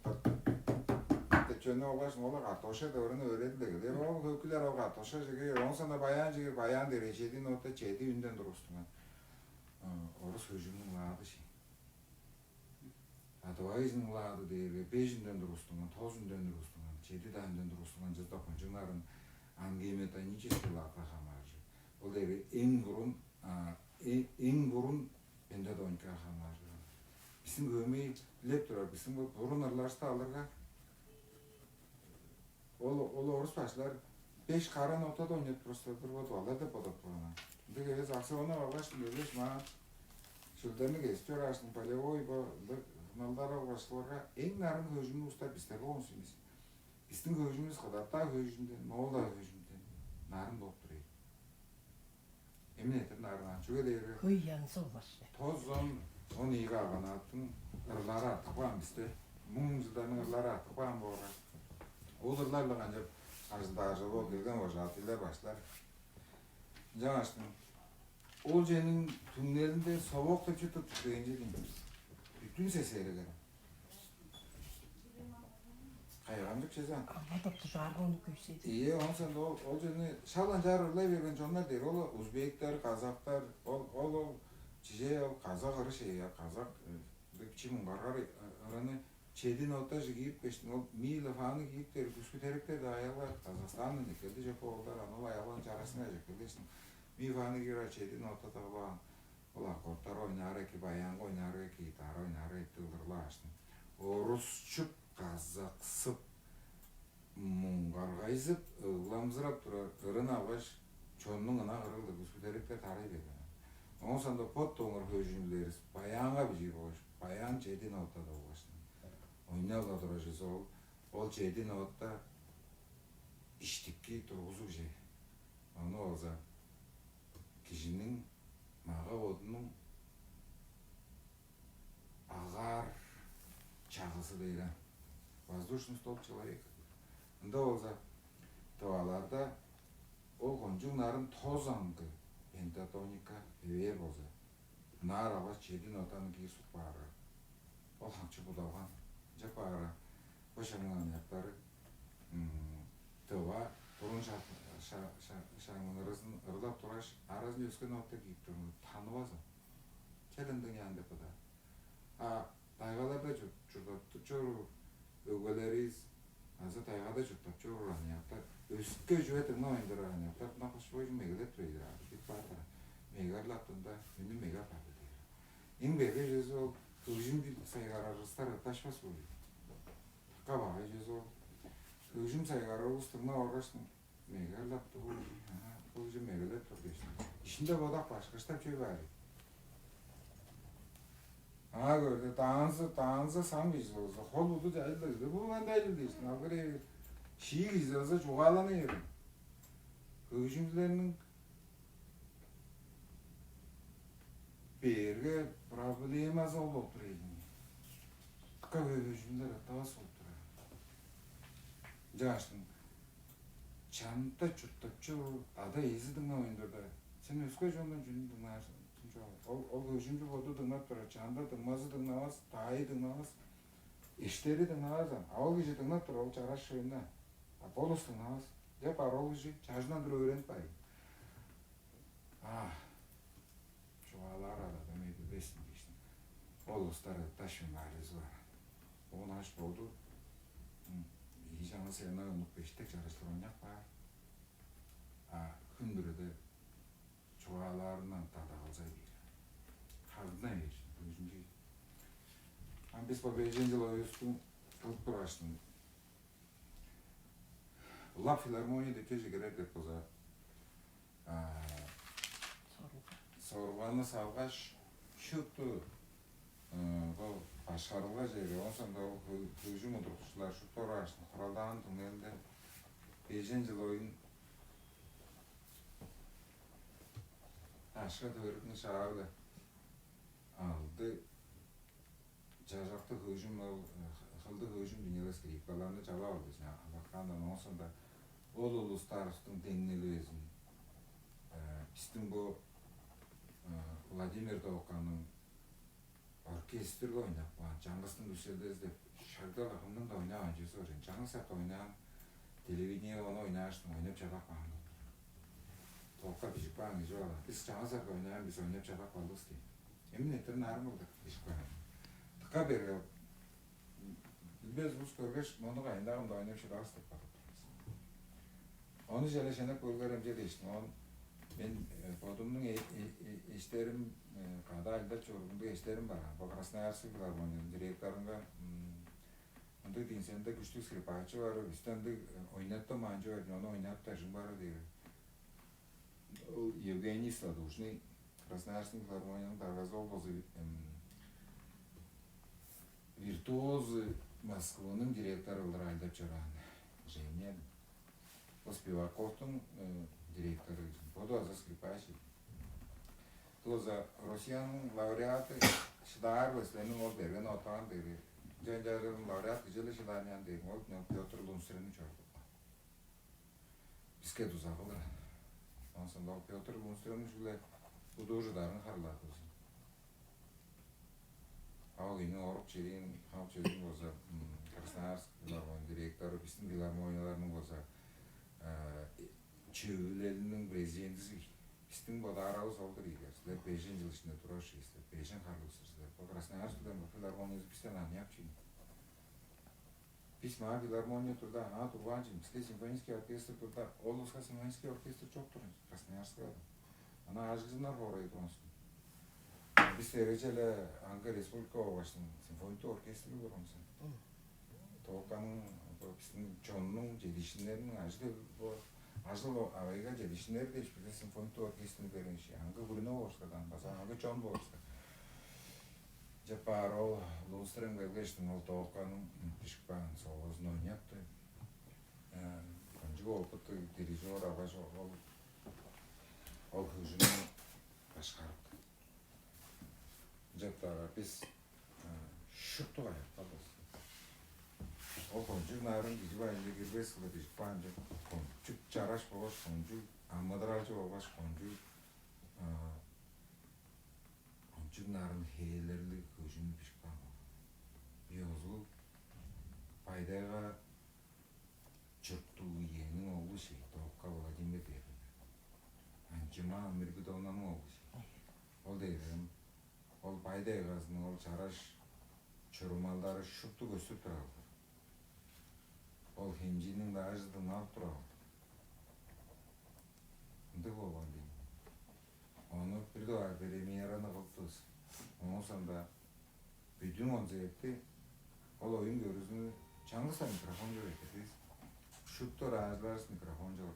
Деп чөнү олгаш ола картоша деп орун өөредилеге. Дер ол хөкүлер ол картоша жигир, он сана баян жигир, баян дере чеди нота чеди үнден турустуңан. Орус хөжүмнүң лаады ши. А давайызын улаады дээрге беш үнден тургустунган, тос үнден тургустунган, чеди даандан тургустунган чыдак кончуңнарын ангиометонический лаапка хамааржы. Ол дээрге эң бурун эң бурун пентатоникага хамааржы. Биздин көмей билеп турар, биздин бу бурун ырлашты алырга ол ол орус башкылар беш кара нотада ойнап турустар бир бодуп алар деп бодоп турган. Ындыг эвес аксыгонап алгаш, мелеш маа шөлдерни кезип чораашын полевой бо ындыг хыналдар алгаш, оларга эң нарын хөжүмнү устар бистер болгонсуйбуз. Биздин хөжүмүбүз кыдаттаа хөжүмден, моолдаа хөжүмден нарын болуп тур ийин. Эмне этир нарын чүге дээрге хөй янзы улас. Тозон он ийиге аганааттың ырлары артып каан бисте. Муң жылдарның ырлары артып каан боорга. Ол ырларла канчап ажылдаар жол келген божаатыйлар баштар. Ынчангаштың ол чениң түңнелинде совок деп чыттып түшпээнче дейм. Бүтүн сесээрегер. Кайгамчык чеза. Аңа доктужаарга ону күйсейди. Ие, онсен ол ол жерни шал анчаар ырлай берген чоннар дээр. Ол узбектер, казактар, ол ол ол чиже ол казак ыры шея, казак бичи муңгаргар ырыны чеди нота жигиип кештин. Ол милы фаны кийип дээр күскү теректер да аялар Казахстандан экелди жок болдар, аны ол аялган чарасына жеккелдештин. Ми фаны кийир чеди нота тагылаан. Ол аккордтар ойнаар эки, баянга ойнаар эки, гитара ойнаар эки ылдырлаашты. Орусчуп, казаксып, муңгаргайзып, ыгламзырап турар ырын алгаш, чоннуң ынак ырылдыг күскүдерикке тарай берген. Оон соонда бот доңур хөжүнүлерис баянга бижиир болгаш, баян чеди нотада болгаш. Ойнап-ла турар чүзү ол, ол чеди нота иштикки тургузуг же. Ону болза кижиниң мага-бодунуң агаар чагызы дээра. Воздушный столб человека. Ында болза, тываларда ол кончуг нарын тос аңгы пентатоника хевээр болза, ынаар алгаш чеди нотаны киир сукпаарга, ол хамчы будалган. Ынчап баарга, бо шагның аныяктары тыва бурун шагның ырызын ырлап тургаш, аразын өскен нота киип турган танывазың. Чел ындыг яан деп быда. А тайгаларда чурттап чоруур өгбелеривис азы тайгада чурттап чоруур аныяктар өске чүве дыңнавайн турар аныяктар дыңнап кашпай чүм мегелеп тур ийдир аар бит баатыр меге ырлаптында үнү меге апарды дээр. Эң берге чүвези ол хөгжүм сайгарарыстар ытташпас болчу. Така багай чүвези ол хөгжүм сайгарарывыс дыңнап оргаш мегелеп тур. Бул кижи мегелеп тур дээш. Ишинде бодак башкыштап чөй баар. Аңаа көрдө даанзы даанзы сам кижи болза хол уду жайыл дегде бул кандай жыл дээшсиң ал кире шии кижи болза чугаалана берген. Хөгжүмчүлерниң берге проблемазы ол болуп тур эдиң. Дыка хөй хөгжүмчүлер аттавас болуп тур. Ынчааштың чамда чурттап чор ада эзи дыңнавайн турда сен өске чондан чүнү дыңнаар ол ол хөгжүмчү боду дыңнап турар чанда дыңмазы дыңнавас даайы дыңнавас эштери дыңнавас а ол кижи дыңнап тур ол чараш шыйынна а болус дыңнавас деп ар ол кижи чажындан туруп өөренип каайын а чугаалаар аладан эдилбесин дээшин ол улустар ытташ мемаризи бар оон аш боду ии жаңы сыяннар ынып бештек чарыштыр ойнап каар а хүн бүрүдө чугаалаарындан дада калзай бээр хагына бээр өзүнче ам бис бо бежен жыл оюстуң кылып тургачтың ылап филармония деп чеже кирер деп болза сорулганы салгаш шупту бо башкарылга чери оон соонда ол хөгжүм удуртукчулар шупту орааштың куралдаан түңнелинде бежен жыл оюн ашка төрүктүң шаалы алды чажакты хөгжүм ол хылды хөгжүм динелес кирип каларны чалап алды албаткаандан оон соонда ол улустарывыстың деңнели безин бистиң бу Владимир Токаның оркестрге ойнап каан чаңгыстың күселдези деп шагдал кымның да ойнаваан чүвези бар чаңгыс сакта ойнаан телевидение ону ойнааштың ойнап чадап каан болду. Толка бижип каан кижи бар. Бис чаңгыс сакта ойнаан бис ойнап чадап калдывыс дейм. Эмин эттерин аарым кылдык бижип каан. Дыка берге билбес улус көргеш мону кайындаам да ойнап шыдавас деп кадып турбас. Ону челешенеп көргерем че дээштиң. Он мен бодумнуң эштерим када айлдап чорумдуг эштерим бар. Бо Красноярский филармониянын директорунга ындыг динсенде күштүг скрипачы бар, үстү ындыг ойнаттым анчы бар, ону ойнап дажың бар дээр. Ол Евгений Сладужный Красноярский филармониянын даргазы ол болза виртуозы Москваның директору кылдыр айлдап чораан Женя. Ол Спиваковтуң директору боду аза скрипач. Ол аза Россиянын лауреаты шыдаар беслениң ол берген отаан деги. Жан жаарының лауреат кижи эле шыдаанян деген ол Петр Лунстренин чорудупкан. Биске дуза кылыр. Онсун ол Петр Лунстренин чүгле удуужударын харылаат болзун. Ал кийин орук черин хам чөзүн болза Красноярск филармония директору биздин филармонияларның болза чөөлелинин президентиси биздин бодаарабыз олдур ийгер. Силер бежен жыл ичинде турар ушугуз силер, бежен харлыг силер. Бул Красноярск филармониясы бизден аныяк чүве. Бис маа филармония турда, аңаа турбаан чүве. Биске симфонический оркестр турда, ол улуска симфонический оркестр чок турган Красноярскага. Ана ажыгжыннар хоорай турган. Бис эрежеле аңгы республика болгаш симфониктик оркестр көрүңүзүн. Токаның биздин чоннуң жетишиннерин ажыл ажыл абайга жетишиннер дээш бизе симфониктик оркестрни берген иши. Аңгы күрүнө болушкадан база аңгы чон болушка. Жапаар ол Лунстрем келгештиң ол Токаның бишик баан соозун ойнапты. Кончуг опыттыг дирижер алгаш ол ол хөгжүмнү башкарып. Жаптаага биз шупту каяктар болзун. Ол кончуг нарын кижи бажынче кирбес кылдыр бижип каан чүве. Кончуг чараш болгаш, кончуг амыдыралчы болгаш, кончуг, а, кончуг нарын хээлерлиг хөгжүмнү бижип каан болган. Ёзулуг Бай-Тайга чурттуг иениң оглу шей, Токка Владимир дээр. Анчыма Миргидовнаның оглу шей. Ол дээрге ол Бай-Тайгазының ол чараш чурумалдары шупту көстүп турар. Ол хемчииниң даажы дыңналып турар. Ындыг болган дейм. Ону бир дугаар премьераны кылыптывыс. Оон соонда бүдүн концертти, ол оюн көрүүзүнү чаңгыс-даа микрофон чок эрттирдивис. Шупту ыраажыларывыс микрофон чок.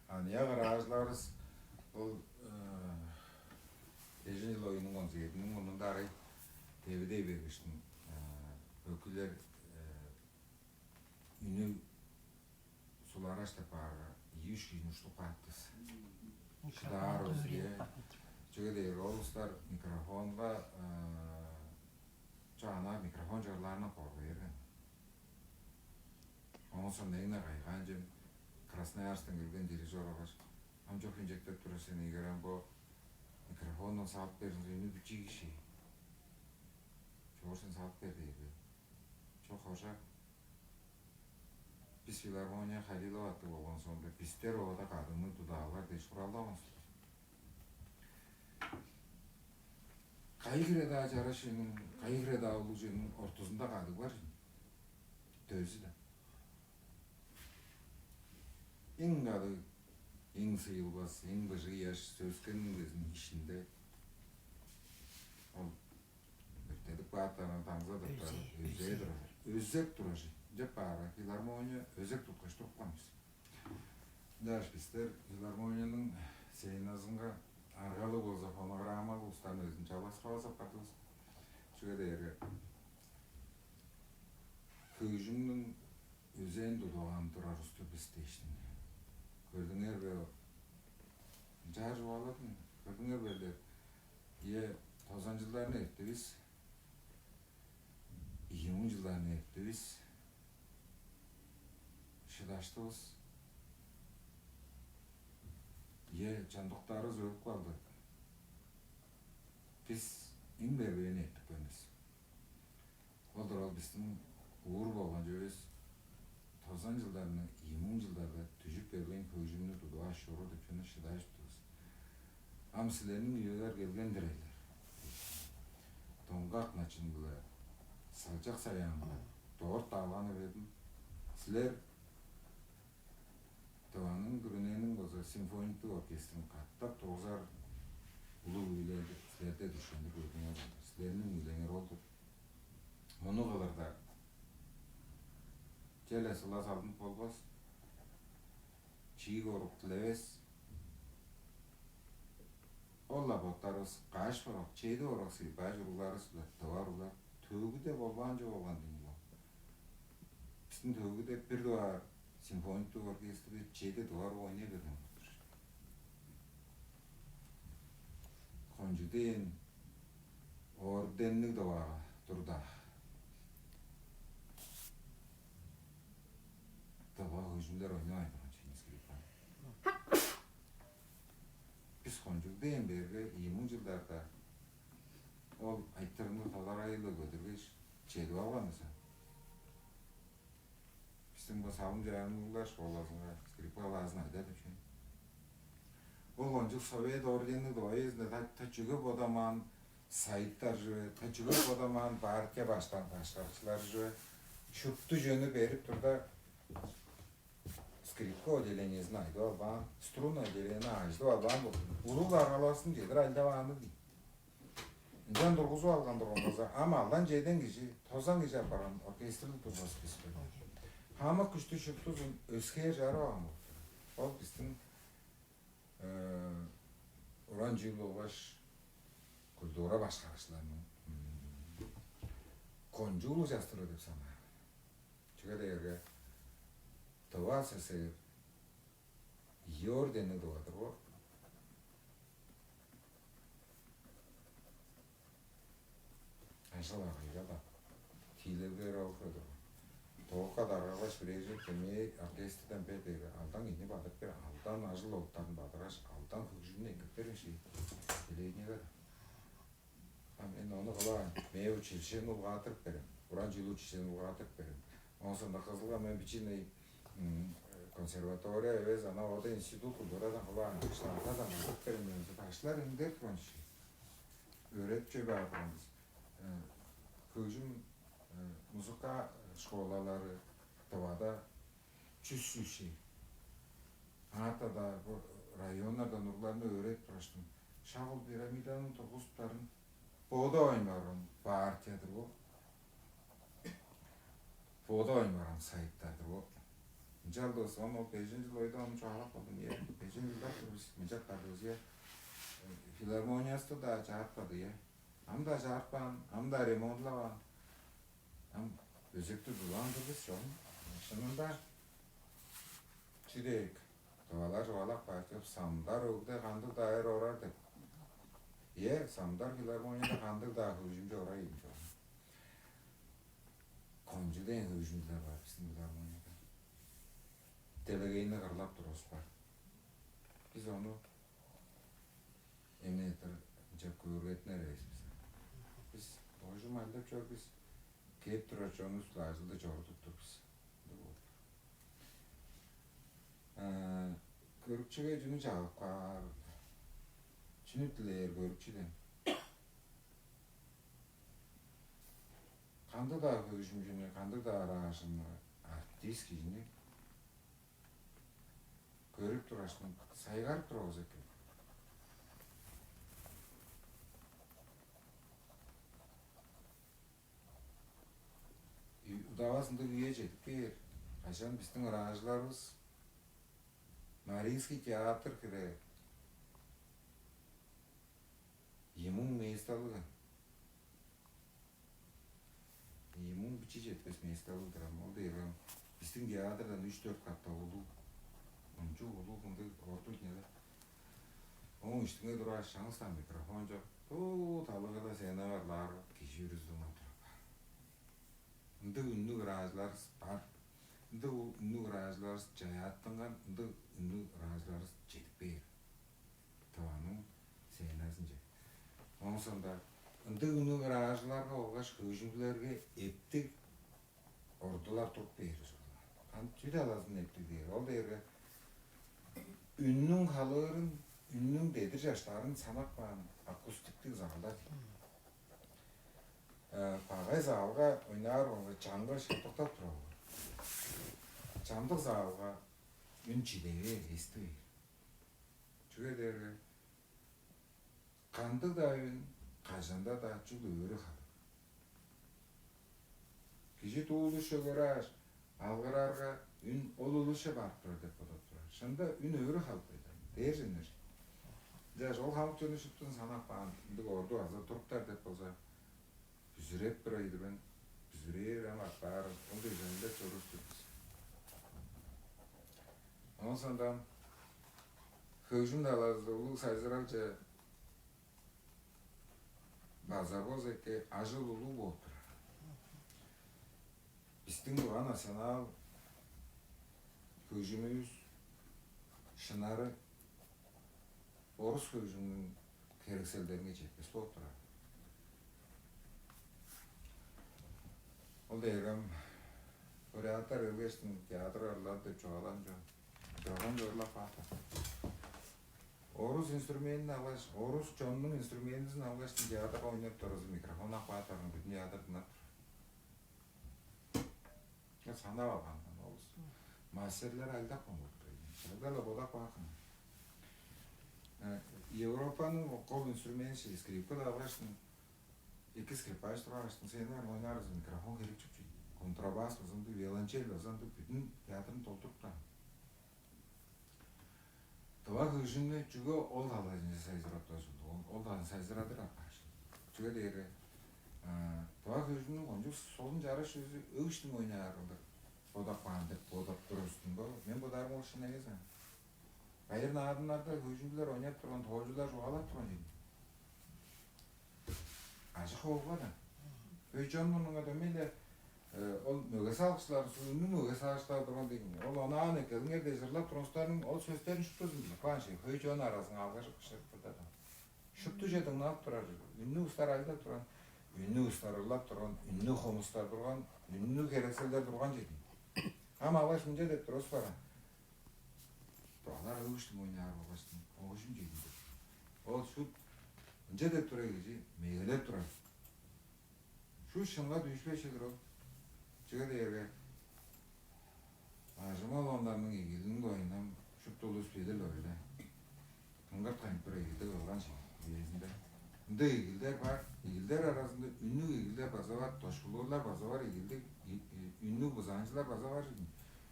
Аныяк ыраажыларывыс ол эжен чыл оюнуң концертиниң мурнунда арай девидей бергештиң бөкүлер үнү сулараш деп баарга, ийи-үш кижини уштуп кааптывыс. Шыдаарывыс, э. Чүге дээрге ол улустар микрофонга чаана микрофон чыгырлаарындан коргу берген. Оон соң эң-не кайгаан чүвем, Красноярсктан келген дирижер болгаш: «Ам чок хинчектеп тура сен, эгер ам бо микрофондан салып берзиңзе, үнү бичии кижи. Чоор сен салып бер» — дээр. Чок, хожа, бис филармония Халилов аттыг болгон соонда, бистер оода кадыгны тудаалар дээш, хуралдавас. Кайы хире-даа чараш чүвениң, кайы хире-даа улуг чүвениң ортузунда кадыг бар чүве. Дөзү-даа. Эң кадыг, эң сыйылбас, эң быжыг ыяш сөскениң безин ишинде ол өрттедип каапканын даңза тыптар, өзээ турар. Өзек турар. Ынчап баарга, филармония өзек туткаш туруп каан бис. Ынчангаш бистер филармонияның сценазынга аргалыг болза фонограммалыг улустарны безин чалгааскавас апардывыс. Чүге дээрге хөгжүмнүң өзээн тудуп ап турар улус-тур бис дээштиң. Көрдүңер бе? Ынчаар чугааладым. Көрдүңер бе деп. Ийе, тозан чылдарны эрттивис, ийи муң чылдарны эрттивис, шыдаштывыс. Ийе, чамдыктарывыс өлүп калды. Бис эң бергени эртип келдивис. Ол-дур ол бистиң уур болган чүвевис. Тозан чылдарны, ийи муң чылдарда дүжүп берген хөгжүмнү тудуп ап чоруур деп чүвени шыдажып тур бис. Ам силерниң үеңер келген-дир ийин. Доңгак начын-биле салчак саяан-биле дорт алганы бердим. Силер Тываның күрүнениң база симфониктиг оркестрин катап тургузар улуг үүле силерде дүшкенди көрдүңер. Силерниң үүлеңер ол-дур. Муну кылырда черле сылас алдынып болбас, чиик орук дилевес. Ол-ла боттарывыс каш борак, чеди борак сыйбааш уругларывыс-биле тыва уруглар төөгүде болбаан чүве болган дийин бо. Бистиң төөгүде бир дугаар симфониктиг оркестрде чеди дугаар ойнай берген болуп тур. Кончуг дээн орденниг Тывага турда, тыва хөгжүмнер ойнавайн турган чүве, скрипканы. Бис кончуг дээн берге ийи муң чылдарда ол айтырыгны толарай-ла көдүргеш, чедип алган бис. Бистиң бо салым-чаяанныг уруглар школазынга скрипка клазын айда деп чүве. Ол кончуг Совет орденниг дугайызында та, та чүге бодамаан сайыттар чүве, та чүге бодамаан партия баштан башкарыкчылары чүве, шупту чүвени берип турда, скрипка отделениезин айдып албаан, струнный отделениени ажыдып албаан болду. Улуг аргаласын чедир алдаваанныг дейт. Ынчан тургузуп алган турган болза, ам алдан чеден кижи, тозан кижи апарган оркестрни тургузуп бис берген. Хамык күштү шуптузун өскээр чарып алган болду. Ол бистиң уран чүүл болгаш культура башкарыкчыларының кончуг улуг частырыы деп санаар. Чүге дээрге Тыва ССР ийи орденниг Тыва-дыр бо. Ажыл-агыйга-даа, тиилелге даргалаш бирээжен кемээ оркестрден бе дег алдан кижини бадырып бер, алдан ажыл оттарын бадыргаш, алдан хөгжүмүн эккеп бериңши. Телевидениеге. А мен ону кылаан, мээ училищени улгаатырып берем, уран чүүл училищени улгаатырып берем. Оон соонда кызылга мен бичиний консерватория эвес, ана ода институт культурадан кылаан, штаттардан бадырып берем, мен башкылар эңдерик турган чүве. Өөредип чүве баар турган бис. Хөгжүм музыка школалары Тывада чүс чүс чей. Аңаа-даа бо районнардан уругларны өөредип тураштың, шак ол пирамиданың тургузуптарын боодавайн барган партиядыр бо. Боодавайн барган сайыттар-дыр бо. Ынчалдывыс, он ол бежен чыл ойда ону чугаалап болдум. Е, бежен чылдап тур бис, мынчап бардывыс, е. Филармониясы-даа чаартпады, е. Ам-даа чаартпаан, ам-даа ремонтлаваан. Ам өзектиг дулаан-дыр бис, чогум. Шынында чү деек, тывалар чугаалап каап чоп, самдар өгде кандыг-даа эр орар деп. Е, самдар филармонияда кандыг-даа хөгжүмчү орай ийин чогум. Кончу дээн хөгжүмчүлер бар бистиң филармонияда. Делегейни кырлап турувус бар. Бис ону эмнээр ынча көөргеттинер эвес бис. Бис оожум айлап чор бис. Кээп турар чонувус-ла ажылды чорудуп тур бис. Көрүкчүге чүнү чагып каар? Чүнү дилээр көрүкчүден? Кандыг-даа хөгжүмчүнү, кандыг-даа ыраажыны, артист кижини көрүп тургаш, сайгарып турар болза экен. Удавазында үе чедип кээр, кажан бистиң ыраажыларывыс Мариинский театр хире ийи муң месталыг. Ийи муң бичии четпес месталыг-дыр ам. Ол дээрге ам бистиң театрдан үш-дөрт катап улуг, ынча улуг ындыг ордук неде. Ооң иштинге тургаш, чаңгыс-даа микрофон чок. Бо талыгыда сцена барлаар кижи бүрүзү дыңнап турар. Ындыг үннүг ыраажыларывыс бар. Ындыг үннүг ыраажыларывыс чаяаттынган, ындыг үннүг ыраажыларывыс чедип кээр Тываның сценазынче. Оон соонда ындыг үннүг ыраажыларга болгаш хөгжүмчүлерге эптиг ордулар туруп бээр ужурлуг. Ам чүү талазын эптиг дээр? Ол дээрге үннүң халыырын, үннүң дедир чаштаарын санап каан акустиктиг залдар. Багай залга ойнаар болгаш чаңгы шылдыктап турар болгай. Чамдык залга үн чиде бээр, эсти бээр. Чүге дээрге кандыг-даа үн кажан-даа чүгле өрү халыг. Кижи дуу улусче көрааш, алгырарга, үн ол улусче барып турар деп бодап турар. Шынында үн өрү халып кайда. Дээрженнер. Ынчаш ол хамык чонну шуптузун санап каан, ындыг орду база туруптар деп болза, бүзүреп турар ийдир мен, бүзүрээр ам апаар, ол дег чайылдап чоруур-дур бис. Оон соондан хөгжүм талазы улуг сайзыралче база бо эки ажыл улуг болуп турар. Бистиң Тыва национал хөгжүмүвүс шынары орус хөгжүмнүң херекселдеринге четпес болуп турар. Ол дээрге ам буряттар келгештиң театр ырлар деп чугаалаан чон. Чоган чорлап каапкан. Орус инструментин алгаш, орус чоннуң инструментизин алгаш, театрга ойнап турарза, микрофон ап каапкан, бүдүн театр дыңнап тур. Санап алган ол улус. Мастерлер алдап каан болуп турар. Чагда-ла бодап каапкан. Европаның кол инструментче, скрипка-даа алгаш, эки скрипач тургаш, сценага ойнаарза, микрофон херек чүве. Контрабас база ындыг, виолончель база ындыг, бүдүн театрны толтуруп каан. Тыва хөгжүмнү чүге ол талазынче сайзыратпас болду? Ол, ол талазын сайзырадыр апаар. Чүге дээрге тыва хөгжүмнүң кончуг солун чараш чүвези өг иштиң ойнаар кылдыр бодап каан деп бодап турар устун бо. Мен бодаарым ол шын эвес аан. Байыр наадымнарда хөгжүмчүлер ойнап турган, тоолчулар чугаалап турган чүве. Ажык ховуга да. Өй чон мурнунга дөмей-ле Ол мөге салыкчылар, үннүг мөге салыкчылар турган дегин. Ол онаан эккелиңер дээш ырлап турган улустарның ол сөстерин шуптузун билип каан ши. Хөй чон аразынга алгаш кышырып турда. Шупту чедиң алып турар. Үннүг устар айлап турган, үннүг устар ырлап турган, үннүг хомустар турган, үннүг херекселдер турган чедиң. Ам алгаш мынча деп турувус бара. Алар өгүштүң ойнаар болгаштың, оожум чедиң деп. Ол шут ынча деп тура кижи мегелеп турар. Шу шынга дүүшпейшилер ол. Чүге дээрге ажымал ондарның игилин доюндан шупту улус билир-ле. Кыңгырт кайнып тура игилдиг кылган ши үезинде. Ындыг игилдер бар. Игилдер аразында үннүг игилдер база бар, дошкулуурлар база бар, игилдиг үннүг бызаанчылар база бар.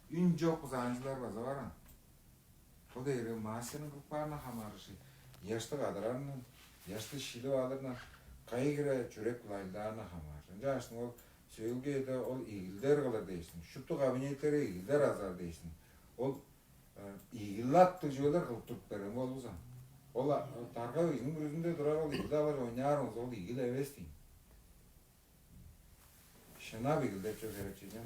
Үн чок бызаанчылар база бар. Ол дээрге мастерниң кылып каарындан хамаарышы, ыяшты кадарарындан, ыяшты шилип алырындан, кайы хире чүрек кылайлаарындан хамаарышы. Ынчангаш ол сөөлгеде ол игилдер кылыр дээшсиң, шупту кабинеттерге игилдер азар дээшсиң. Ол игил аттыг чүвелер кылып туруп берген болза, ол дарга кижиниң бүрүзүнде турар ол игил алгаш ойнаар болза, ол игил эвес дейм. Шынап игил деп чүве херек чүве.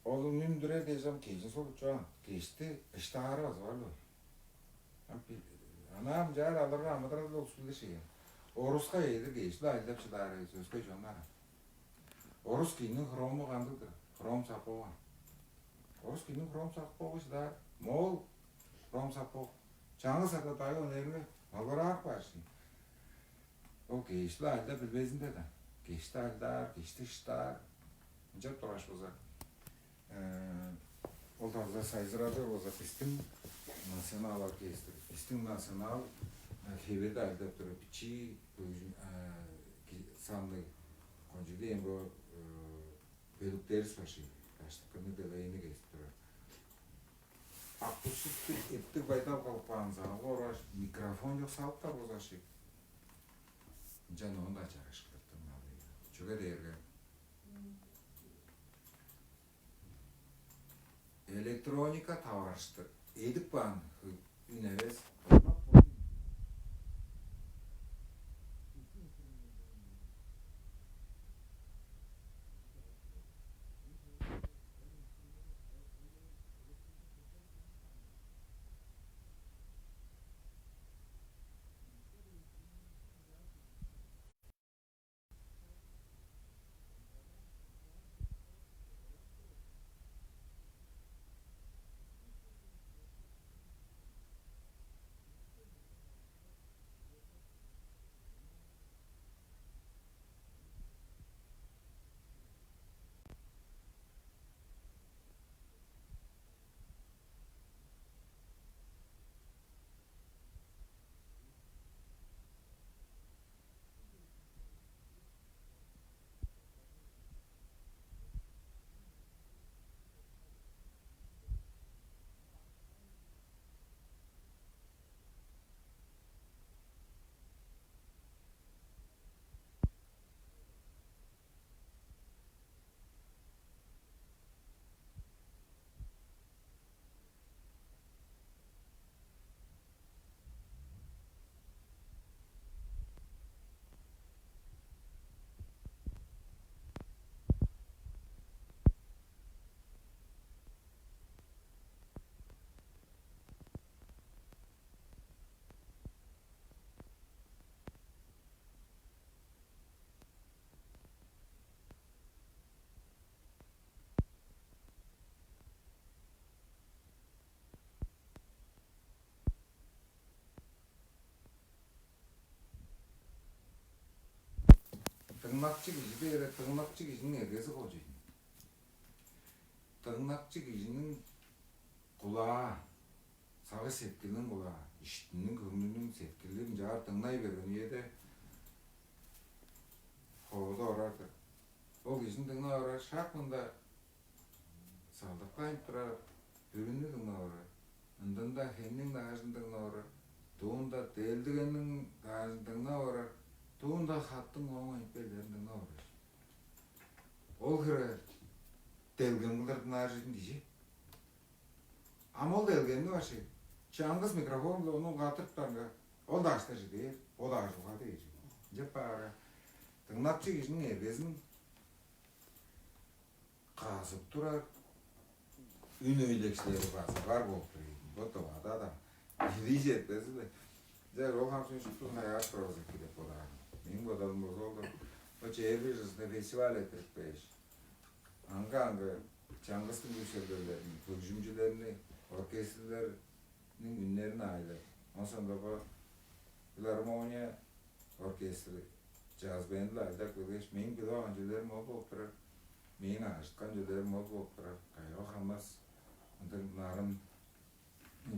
Ол үнүндүрер дээш ам кежин солуп чоон, кешти ыштаары база бар-ла. Ам ана ам чаар аларга амыдыралда улус билир шеен. Оруска эдир кешти айылдап шыдаар эвес өске чоннар. Орус кийиниң хрому кандыг-дыр? Хром сапогу. Орус кийиниң хром сапогу шыдаар. Моол хром сапог. Чаңгыс ада дайы онерине малбыраар баар шин. Ол кешти айылдап билбезинде да. Кешти айылдаар, кешти ыштаар. Ынчап тургаш болза, ол талда сайзырадыр болза, бистиң национал оркестр, бистиң национал хевирде ажылдап турар бичии санныг кончуг дээн бо бөлүктеривис бар ши. Даштыкыны делейни кезип турар. Акушиктиг эптиг байдал кылып каан сагынга ораш микрофон чок салыптар болза ши. Ынчан оон-даа чараш кылыптыр мал. Чүге дээрге электроника таварыштыр эдип каан үн эвес. Дыңнакчы кижи дээрге дыңнакчы кижиниң эргези кол чүве. Дыңнакчы кижиниң кулаа, сагыш-сеткилиниң кулаа, иштиниң, көңнүнүң, сеткилин чаар дыңнай берген үеде ховуда орар-дыр. Ол кижини дыңнап орар, шак мында салдыктайын турар, бүрүнү дыңнап орар, ындында хемниң даажын дыңнап орар, дуунда делдигенниң даажын дыңнап орар, дуунда хаттың ооң айтпайларын дыңнап орар. Ол хире делгем кылдыр дыңнаар чүве кижи. Ам ол делгемни башкы чаңгыс микрофон-биле ону угааттырыптарынга, ол даштар чыдыр, ол даажылга дээр. Ынчап баарга, дыңнакчы кижиниң эргезин казып турар үн өйлекчилери база бар болуп тур ийин. Бо Тывада-даа. Билип четпезин бе? Че, ол хамчын шуптузун аяаш турарывыс эки деп бодаар мен. Мээң бодалым болза ол-дур. Бо чээрби чылын фестиваль эрттирип бээш, аңгы-аңгы чаңгыстың күш-черлерлерин, хөгжүмчүлерни, оркестрлерниң үннерин аайлап, ооң соонда бо филармония оркестри, джаз-бенд-биле ажылдап келгеш, мээң билип алган чүүлдерим ол болуп турар, мээң ажыткан чүүлдерим ол болуп турар. Кайгы хамас, ындыг нарын,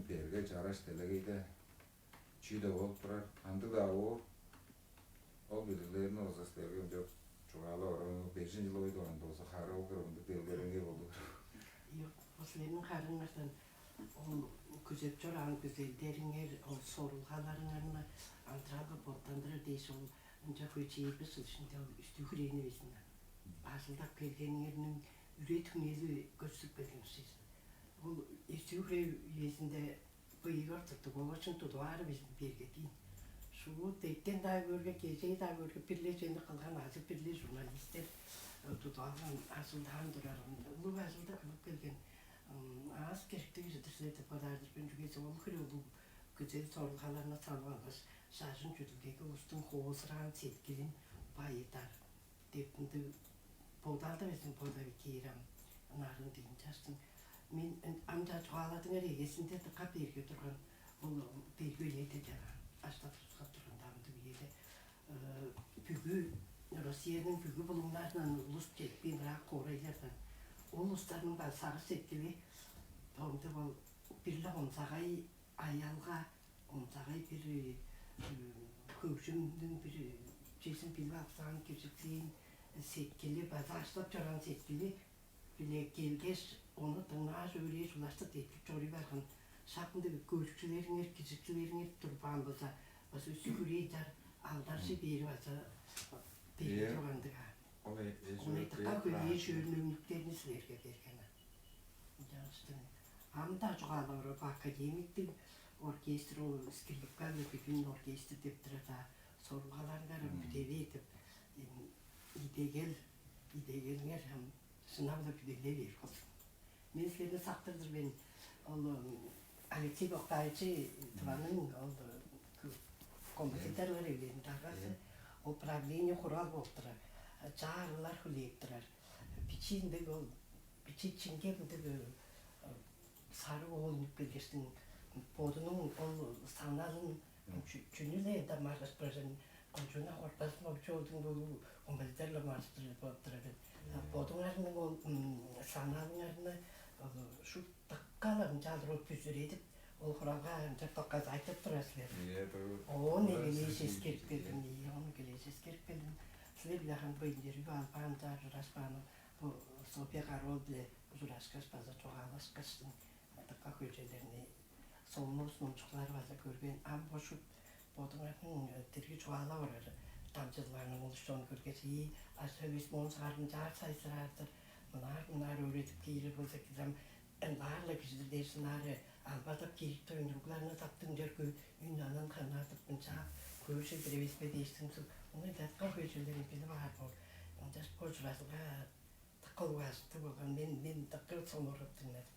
берге, чараш делегейде чүү-даа болуп турар. Ындыг-даа боор. Ол билиглерни болза силерге ынчап чугаалап орарга, бежен чыл ой турган болза, хары ол кырында делгереңгей болду. Ийе, бо силерниң харыыңардан, ол күзеп чораан күзелдериңер, ол сорулгаларыңарны амыдыралга боттандырар дээш, ол ынча хөй чээрби чыл иштинде ол үстүү-хүрээни безин ажылдап келгениңерниң үре-түңнели көстүп келген сиз. Ол үстүү-хүрээ үезинде быйыгар тудуп, оларчын тудуп аары безин берге дейн. Шуут эртен-даа көрге, кежээ-даа көрге, бир-ле чүвени кылган азы бир-ле журналистер, э, тудуп алган, ажылдаан турар. Улуг ажылды кылып келген, м, аас-кежиктиг кижи-дир силер деп бодаар-дыр мен, чүге дизе ол хире улуг күзел-сорулгаларны салып алгаш, шажын-чүдүлгеге улустуң хоозураан сеткилин байыдар деп ындыг бодалды безин бодап эккээр ам, ынаар ындыг ынчаштың. Мен ын-, ам чаа чугааладыңар, эгезинде дыка берге турган, ол берге үеде чаа, ажылдап турган-даа ындыг үеде, э, бүгү Россияның бүгү булуңнарындан улус четпээн ырак хоорайлардан, ол улустарның база сагыш-сеткили, ындыг ол бир-ле онзагай аялга, онзагай бир, э, хөгжүмнүң бир, э, чүвезин билип алыксаан, киржиксээн сеткили, база ажылдап чораан сеткили-биле келгеш, ону дыңнааш, өөрээш, улаштыр деткип чоруй барган шак ындыг көрүкчүлериңер, киржикчилериңер турбаан болза, база үстүү-хүрээ ынчаар алдаржы бээри база берге турган-дыр аа. Ол эш-, ону эш-, дыка хөй эш-өөрүнүглерни силерге берген. Ынчангаштың ам-даа чугаалап орар, бо академиктиг оркестр, ол скрипка-биле бүгү оркестр деп турар-даа, сорулгаларыңар ам бүде бээр деп, эм, идегел, идегелиңер ам шынап-ла бүдээлей бээр болзун. Мен силерни сактыр-дыр мен, ол, м, Алексей Боктаевич, Тываның ол, э, композиторлар эвилелиниң даргазы, ол правление, хурал болуп турар. Чаа арылар хүлээп турар. Бичии ындыг ол, бичии чиңгеп ындыг, э, сарыг оол үнүп келгештиң, бодунуң ол саналын, чү-, чүнү-ле ында маргыш быражын, кончуундан кортпазын, ол чоолдуң бо композиторлар маргыштыр болуп турар деп. Бодуңарның ол, м, саналыңарны, ол шупту дыка-ла ынчалдыр ол бүзүредип, ол хуралга ынчап доказать айтып турар силер. Оон эгелээш эскерип келдим, ийе, оон эгелээш эскерип келдим. Силер-биле хамык бо интервью албаан, ынчаар ужуражпаан, бо Софья Кара-оол-биле ужурашкаш, база чугаалашкаштың, дыка хөй чүвелерни, солун улус номчукчулары база көрген. Ам бо шуут бодуңарның, э, дирги чугаалап орар дамчыдылгаңарны улус-чон көргеш, ийи, ажы-төлүвүс моон саарынчаар сайзыраар-дыр, мынаар-мынаар өөредип киирер болза, кижи ам ынаар-ла кижи-дир дээш, ынаар албадап киирип тур, уругларны таптың чөргү үн-анын ханнаадып, мынчаап көөр-дүр эвес бе дээштиң суг. Ону дыка хөй чүвелерин билип аар боор. Ынчаш бо чуразылга дыка улуг ажыктыг болган. Мен, мен дыка сонуургап дыңнадым.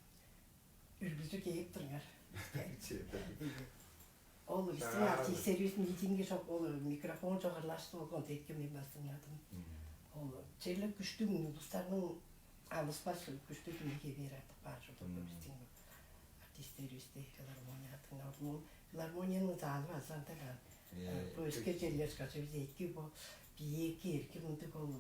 Үргүлчү кээп туруңар. Ол бистиң артистеривис митингиге чок, ол микрофон чок ырлашты болган, дээшке мен база дыңнадым. Ол черле күштүг улустарның алыспас, күштүг үнү кээр артып баар чорду бистиң артистеривисти филармонияга дыңнап. Ол филармонияның залы база ындыг, а, бо өске черлер ышкаш эки, бо бийиги эрги мындыг ол,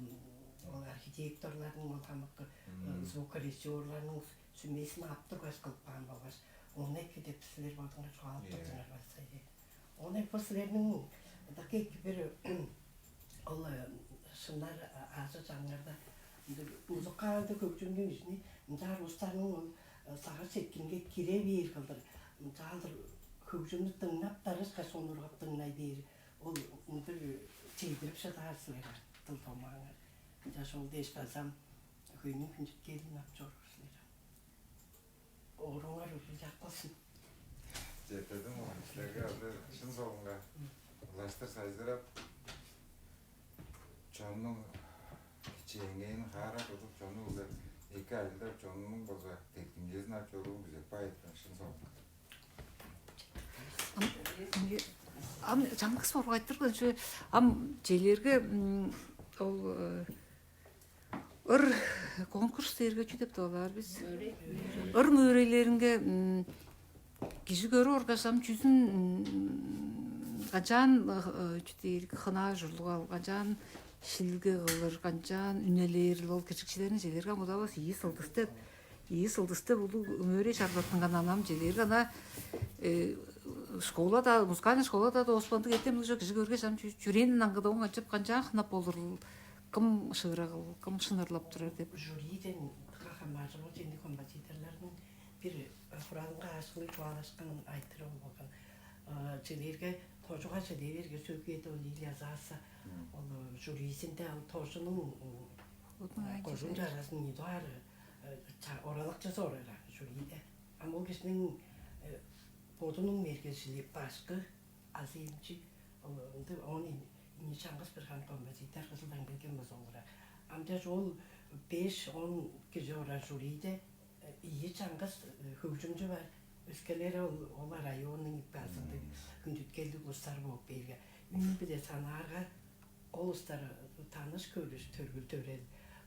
ол архитекторларның, ол хамык, э, звукорежиссерларның сүмезин ап тургаш кылып каан болгаш, ону эки деп силер бодуңар чугаалап турдуңар база, ийе. Ону эки бо силерниң дыка эки бир, ол, э, шынар, а, ажы-чаңыңарда ындыг музыкалдыг хөгжүмнүң ижини ынчаар улустарның ол, э, сагыш-сеткилинге кире бээр кылдыр, ынчалдыр хөгжүмнү дыңнап-даа ышкаш, сонуургап дыңнай бээр, ол мындыг чедирип шыдаар силер, дыл-домааңар. Ынчаш ол дээш база ам хөйнүң хүндүткелин ап чоруур силер. Оруңар үргүлчү ап калсын. Четтирдим, силерге ам шын соонда улаштыр сайзырап, чоннуң кичээнгейин хаара тудуп, чонну-биле Эки ажылдап, чонунуң болза деткимчезин ап чоруур күзеп баайыткан шын соңга. Ам чаңгыс боргайтырган чү ам челерге ол ыр конкурс дээрге чү деп тоолаар бис? Ыр мөөрейлеринге кижи көрүп оргаш, ам чүзүн канчаан чү дээр, хынаа ужурлуг ал, канчаан шилге кылыр, канчаан үнелээр ол киржикчилерин челерге ам удавас ийи сылдыс деп ийи сылдыс деп улуг мөөрей чарлаттынган анам челерге ана школада, музыкальный школада дооспандык эртем уже кижи көргеш, ам чүрээнин аңгыдавың ачып, канчаан хынап болур, кым шыырагыл, кым шынарлап турар деп. Жюриден хамааржып ол ченди композиторлордун бир хуралынга ашкылыг чугаалашкан айтыры ол болган. Челерге тожуга челерге сөкүйеде ол Лилия Заса ол жюрисинде ал тожунуң кожун чарасын идуар оралакчасы орар жюриде. Ам ол кижинин бодунуң мергежили башкы азы эмчи ынды он ини чаңгыс бир хан композитор кызылдан келген болза олура. Ам чаш ол беш он кижи орар жюриде ийи чаңгыс хөгжүмчү бар. Өскелери ол олар районнуң иппаазындыг хүндүткелдиг улустар болуп бээрге, үн биле санаарга ол улустар таныш көрүш төргүл төрел,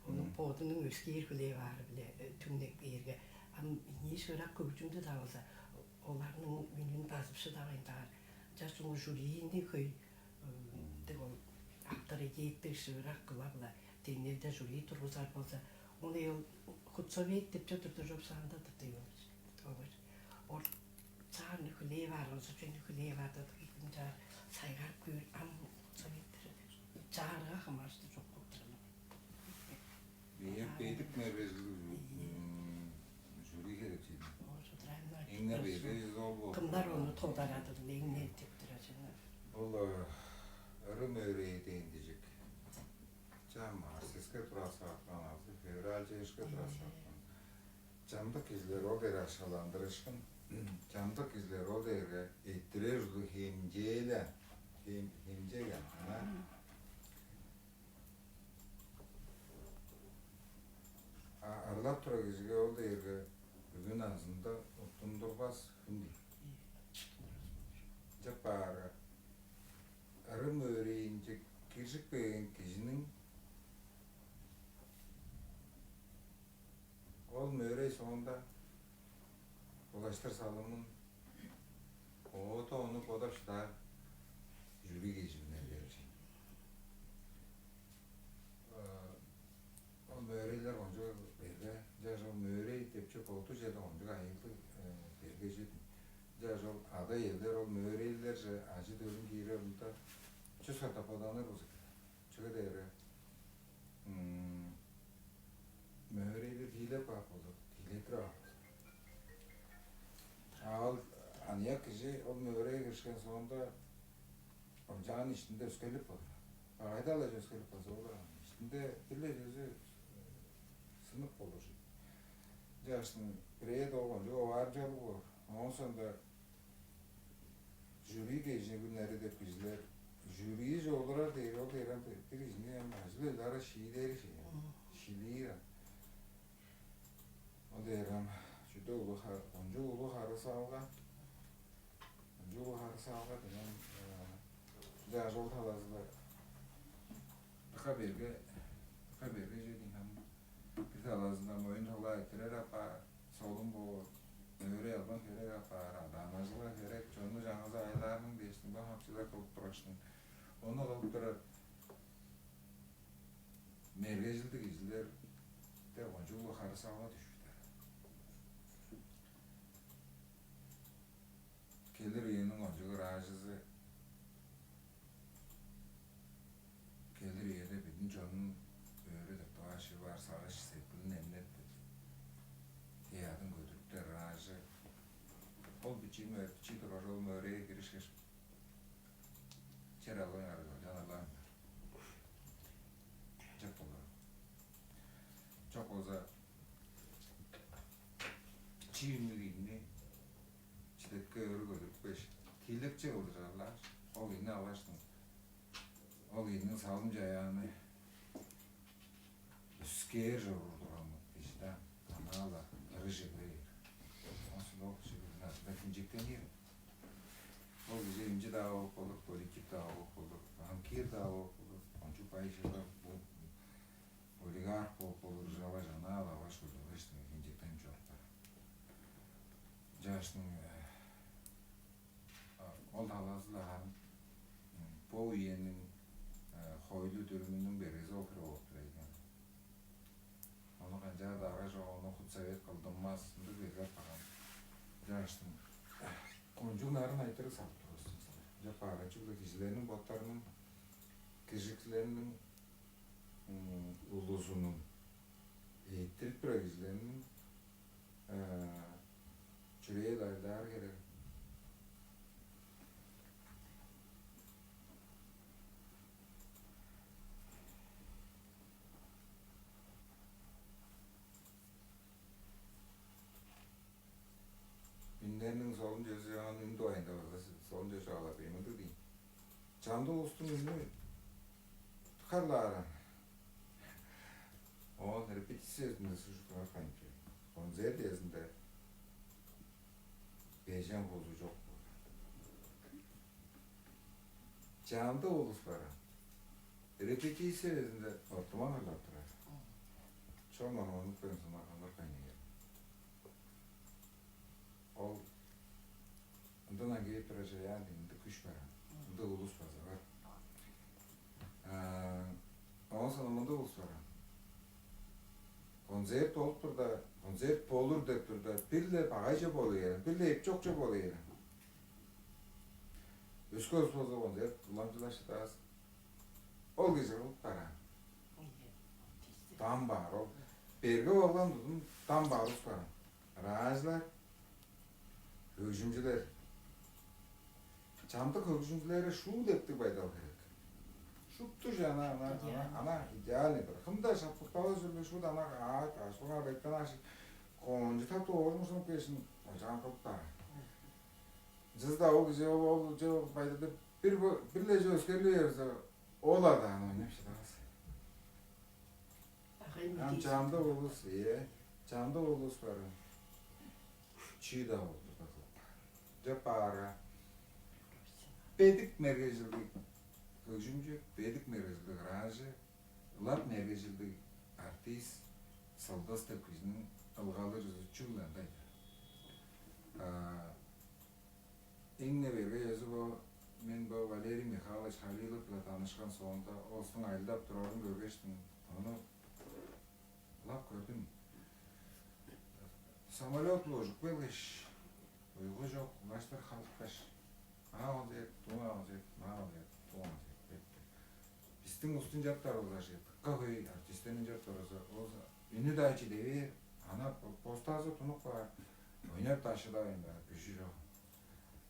ону бодунуң өскээр хүлээп аары биле түңнеп бээрге, ам ийи шыырак хөгжүмдү-даа болза оларның үнүн базып шыдавайн баар. Чаш ол жюрини хөй дег ол авторитеттиг шыырак кыла-была деңнелде жюри тургузар болза, ону ол худсовет деп чо турдужуп саанда тыптый болур. Ол чааны хүлээп аар, озу чөйнү хүлээп аар дадыгын чаар сайгарып көөр ам худсоветтер чаарга хамаарышты чок болуп турар. Ийе, бедик мергежил жюри херечил. Эңне беге ол бол. Кымдар ону тодарадыр, эңне деп турар жана. Ол ырым өрээ дээн дижик. Чам арсиске турасаатхан азы февраль жээшке турасаатхан. Чамдык кижилер ол дери акшаландырышкын. Чамдык кижилер ол дээрге эттирер ужурлуг хемчээле хемчеге ана арлап турар кижиге ол дээрге бүгүн азында уттундурбас хүн дейт. Ынчап баарга ырым өөрээнче киржип келген кижиниң ол мөөрей соонда улаштыр салымын оода ону бодап шыдаар жюри кижи үнерлер. Ол мөөрейлер кончуг берге, жаш ол мөөрей деп чүп болду чеде кончуг айылдыг берге чедин. Жаш ол ада элдер ол мөөрейлерже ажы төлүн кииреринде чүс катап боданыр болза керек. Чүге дээрге мөөрейди тиилеп каап болза, тиилеттирип ап болза. А ол аныяк кижи ол мөөрей киришкен соонда ынчаан иштинде өскелип болур. Кайда-ла өскелип болза болур аны. Иштинде бир-ле чүзү сынып болур. Ынчаштың бирээ долгончуг оваарынчалыг боор. Оон соонда жюри кежигүннери деп кижилер жюри чогулурар дээр ол дээр ам бир кижини ам ажыл эле ара шиидери шилиир ам. Ол дээр ам чүдө улуу кончуг улуу харысаалга Ынча улуг харысаалга дыңнан чүдө ажыл талазы-ла дыка берге дыка берге чүве дыңнан бир талазындан моюн талаа эрттирер апаар, солун боор, мөөрей албан херек апаар, адаанажылга херек, чонну чаңгызы айлаарның дээштиң бо хамчылар кылып тургаштың, ону кылып турар мергежилдиг кижилерде кончуг улуг харысаалга дүшпүтер. Келир үениң кончуг ыраажызы келир үеде бүдүн чонун өөрү деп дываашыы баар сагыш сеткилин эмнеп деп тыядын көдүрүптер ыраажы ол бичии бичии турар ол мөөрээ киришкеш чер албайн арыгылчан алаан чок болур. Чок болза чиимни кийимни чидетке өрү көдүрүпкеш, тиилекче кылдырарлаар. Ол кийини алгаштың ол кийиниң салым чаяаны өскээр чоруур турган кижи-даа. Ала ырыжы кыра бээр. Оон ол кижи билген азында хинчектенир. Ол кижи имчи-даа болуп болур, политик-даа болуп болур, банкир-даа болуп болур, кончуг бай чыдар, бу олигарх болуп болур, ыржаваш, анаа-ла аваш, ужугуштуң хинчектенип чоруптар. Чааштың ол талазы-ла харын бо үениң хойлу-дүрүмүнүң берези ол хире болуп турар ийин. Ону канчаар-даа арга чок, ону худсовет кылдынмас, ындыг берге апарган. Чааштың кончуг нарын айтырыг салып тургустун силер. Чок, баарачы-биле кижилерниң боттарының, киржикчилерниң улузунуң, эттирип турар кижилерниң чүрээ дайлаар херек. Үннерниң солун чөзү аңаа үн дугайында база солун чөже чугаалап бээр мындыг дейн. Чамдык улустуң үнү харлааран. Оон репетиция үстүнде сужуп кайын. Концерт үезинде бежен кулу чок болган. Чамдык улус баран. Репетиция үезинде ортуман харлап турар. Чон ону онуп берген соң харлар кайын. Ол ындан аңгейип турар чаяан ындыг күш баран. Ындыг улус база бар. Оон соң мындыг улус баран. Концерт болуп турда, концерт болур деп турда, бир-ле багайже болуп ийерен, бир-ле эпчокче болуп ийерен. Өске улус болза концерт уламчылашты даас. Ол кижи кылып бараан. Дам баар ол. Берге болган тудум дам баар улус бараан. Ыраажылар, хөгжүмчүлер. Чамдык хөгжүмчүлери шуу дептиг байдал херек. Шупту же ана ана ана ана идеальный бир. Кымда шапкыпталы жүрбе шууд ана каат ашпаңа бектен ашып кончу таптуу оожумсунуп кээшин ожаан кылып баар. Чызда ол кижи ол ол же байдалды бир бир-ле же өскерлей берзе, ол адаан ойнап шыдавас. Ам чамдык улус, ие, чамдык улус бар. Чүү-даа болуп турда кылып. Деп баарга бедик мергежилдиг хөгжүмчү, бедик мергежилдиг ыраажы, ылап мергежилдиг артист Сылдыс деп кижиниң ылгалыр үзүчү-биле ындайдыр. Эң-не берге ёзу бо, мен бо Валерий Михайлович Халилов-биле танышкан соонда, оостуң ажылдап турарын көргештиң, ону ылап көрдүм. Самолёт-биле ужуп келгеш, уйгу чок, улаштыр халыпкаш, аа концерт, дуу концерт, маа концерт, дуу концерт берипти. Бистиң устун чаптар болза, дыка хөй артистерин чаптар болза, ол үнү-даа чиде бээр, ана постаазы тунуп каар, ойнап-даа шыдавайн баар, күжү чок.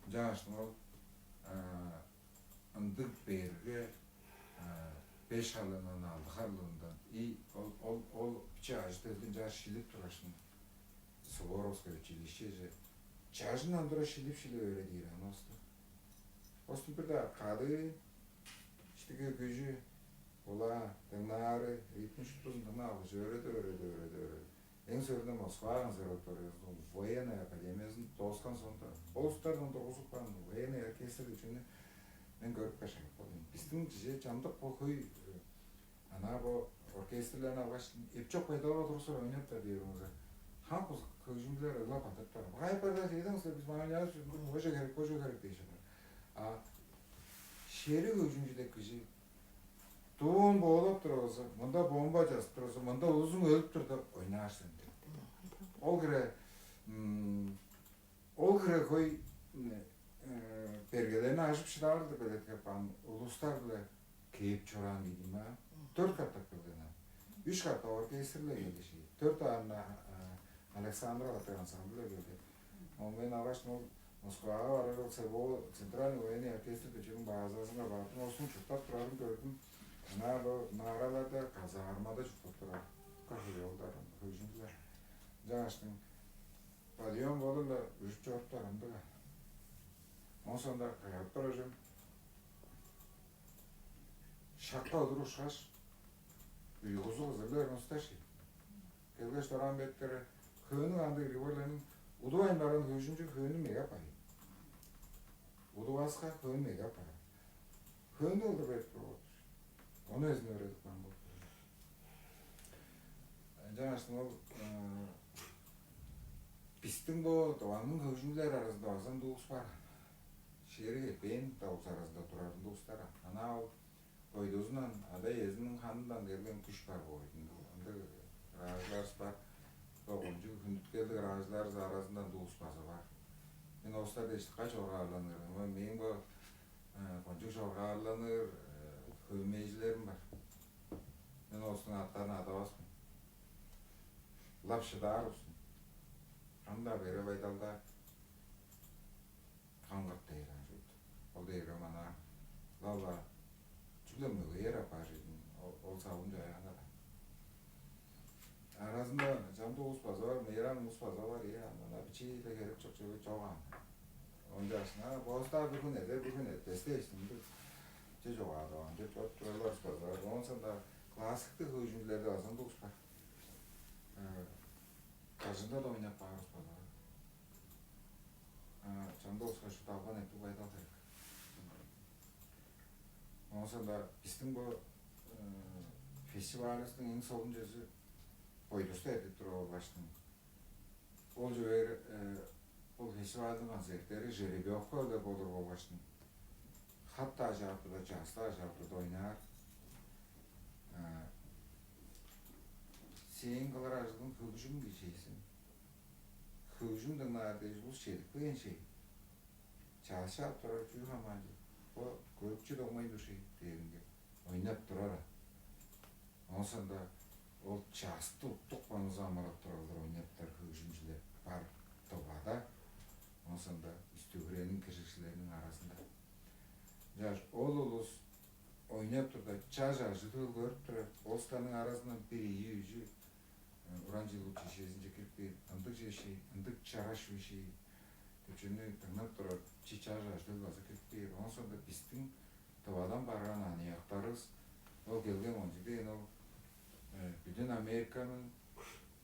Ынчангаш ол ындыг берге беш харлыындан, алды харлыындан и ол ол ол биче ажы-төлдүн чаар шилип тургашын Суворовское училищеже чажындан тура шилип-шилип өөредир аны осту. Остун бир-даа кадыы иштиги күжү улаа дыңнаары, ритм шуптузун дыңнаалгаш өөреде өөреде өөреде өөреде. Эң сөөлүнде Москва консерваториязының военный академиясын дооскан соонда, ол улустардан тургузуп каан военный оркестр дижини мен көрүп каштаан болдум. Бистиң чиже чамдык бо хөй ана бо оркестрлерни алгаш, эпчок байдалга тургузуп ойноптар дээр болза, хамык хөгжүмчүлер ыглап атырыптар. Багай барда эдең силер биз маңаа чааш боже керек, боже керек дээш атыр. А шери хөгжүмчү деп кижи дуун боолап турувуза, мында бомба жазып турувуза, мында улузуң өлүп тур деп ойнаар сен деп. Ол кире ол кире хөй бергелерни ажып шыдаар деп белеткеп каан улустар биле кээп чораан кижи ма. Төрт катап келген. Үч катап оркестрлер келиши. Төрт аарында Александр атты ансамбль келди. Ол мен алгаш ол Москвага барар ол СВО центральный военный оркестр дечиниң базасынга бардым. Оозун чурттап турарын көрдүм. Ынаар бо наараларда казармада чурттап турар. Кахыйолдар, хөгжүмчүлер. Жаңаштың подъем болур-ла, үжүп чоруптар ындыга. Оон соонда кайгап турар чүвем. Шакка удур ушкаш, уйгузу кызырлы берген устар ши. Келгеш дораан беттере Хөөнүң андыг ирги бар-ла, удувайн барган хөгжүмчү хөөнү меге апаар. Удуваска хөөн меге апаар. Хөөнү кылдыр берип туруп отур. Ону эзин өөредип каан болуп тур. Ынчангаш ол бистиң бо Тываның хөгжүмчүлер аразында база ындыг улус бар. Шериг эппээн-даа улус аразында турар ындыг улустар. Ана ол бойдузундан, ада-иезиниң ханындан келген күш бар боор. Ындыг ыраажыларывыс бар. Бо кончуг хүндүткелдиг ыраажыларывыс аразында ындыг улус база бар. Мен улустар дээш дыка чоргаарланыр. Мээң бо кончуг чоргаарланыр хөөмейжилерим бар. Мен улустуң аттарын адавас мен. Ылап шыдаар улус мен. Ам-даа берге байдалда каңгырт дээр аан чүве-дир. Ол дээрге маңаа ылап-ла чүгле мөгеер апаар чүве-дир ол, ол салым-чаяанга-даа. Аразында чамдык улус база бар, мыйраң улус база бар, ийе, ам ынаа бичии-ле херек чок чүве чок аан. Оон чаашына боостаар бир хүн эдер, бир хүн этпес дээш, ындыг че чугаадып аан деп чоруп турарлар база бар. Оон соонда классиктиг хөгжүмчүлерде база ындыг улус бар. Кажында-даа ойнап каар улус база бар. Чамдык улуска шуут албан эптиг байдал херек. Оон соонда бистиң бо фестивалывыстың эң солун чүвези бойдусту эртип туруп алгаштың. Ол чүве, ол фестивальдың концерттери жеребьевка-биле болур болгаштың. Хат-даа чаап турда, чаъс-даа чаап турда ойнаар. Сээң кылыр ажылың хөгжүм бижээзин. Хөгжүм дыңнаар дээш улус чедип келген шей. Чаъс чаап турар чүү хамаан чүве. Бо көрүкчү доңмайн турший дээринге ойнап турар. Оон соонда ол чаъсты уттупкан улус амырап турарлар, ойнаптар хөгжүмчүлер бар Тывада. Оон соонда Үстүү-Хүрээниң киржикчилериниң аразында. Ынчангаш ол улус ойнап турда, чаш ажы-төл көрүп турар. Ол улустарның аразындан бир ийи-үжү уран чыылгы училищезинче кирип кээр, ындыг чежи, ындыг чараш бижи деп чүвени дыңнап турар, чи чаш ажы-төл база кирип кээр. Оон соонда бистиң Тывадан барган аныяктарывыс, ол келген кончуг дээн ол бүдүн Американың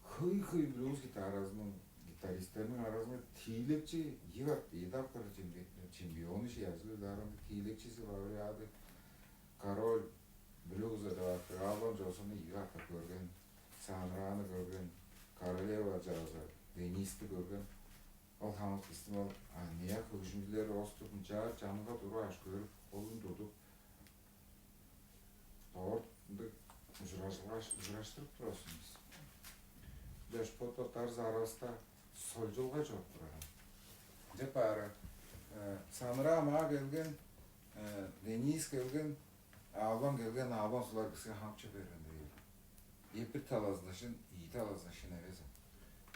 хөй-хөй блюз гитаразының гитаристтериниң аразында тиилекчи, ийи кат, ийи дакпыр чемпиону шияжы ылаарында тиилекчизи, лауреады, король блюза деп аттыг альбом чозуну ийи катап көрген, Санраны көрген, королева чаазы Денисти көрген. Ол хамык бистиң ол аныяк хөгжүмчүлер ооступ, ынчаар чанынга туруп аш көрүп, холун тудуп, дорт ындыг ужуражылгаш, ужураштырып турар сен бис. Деш бот-боттарывыс аравыста солчулга чоруп турар. Деп баары Саныра маа келген, Денис келген, Аалбан келген, Аалбан сулар биске хамчы берген дээр. Эпир талазында шын, ийи талазында шын эвес.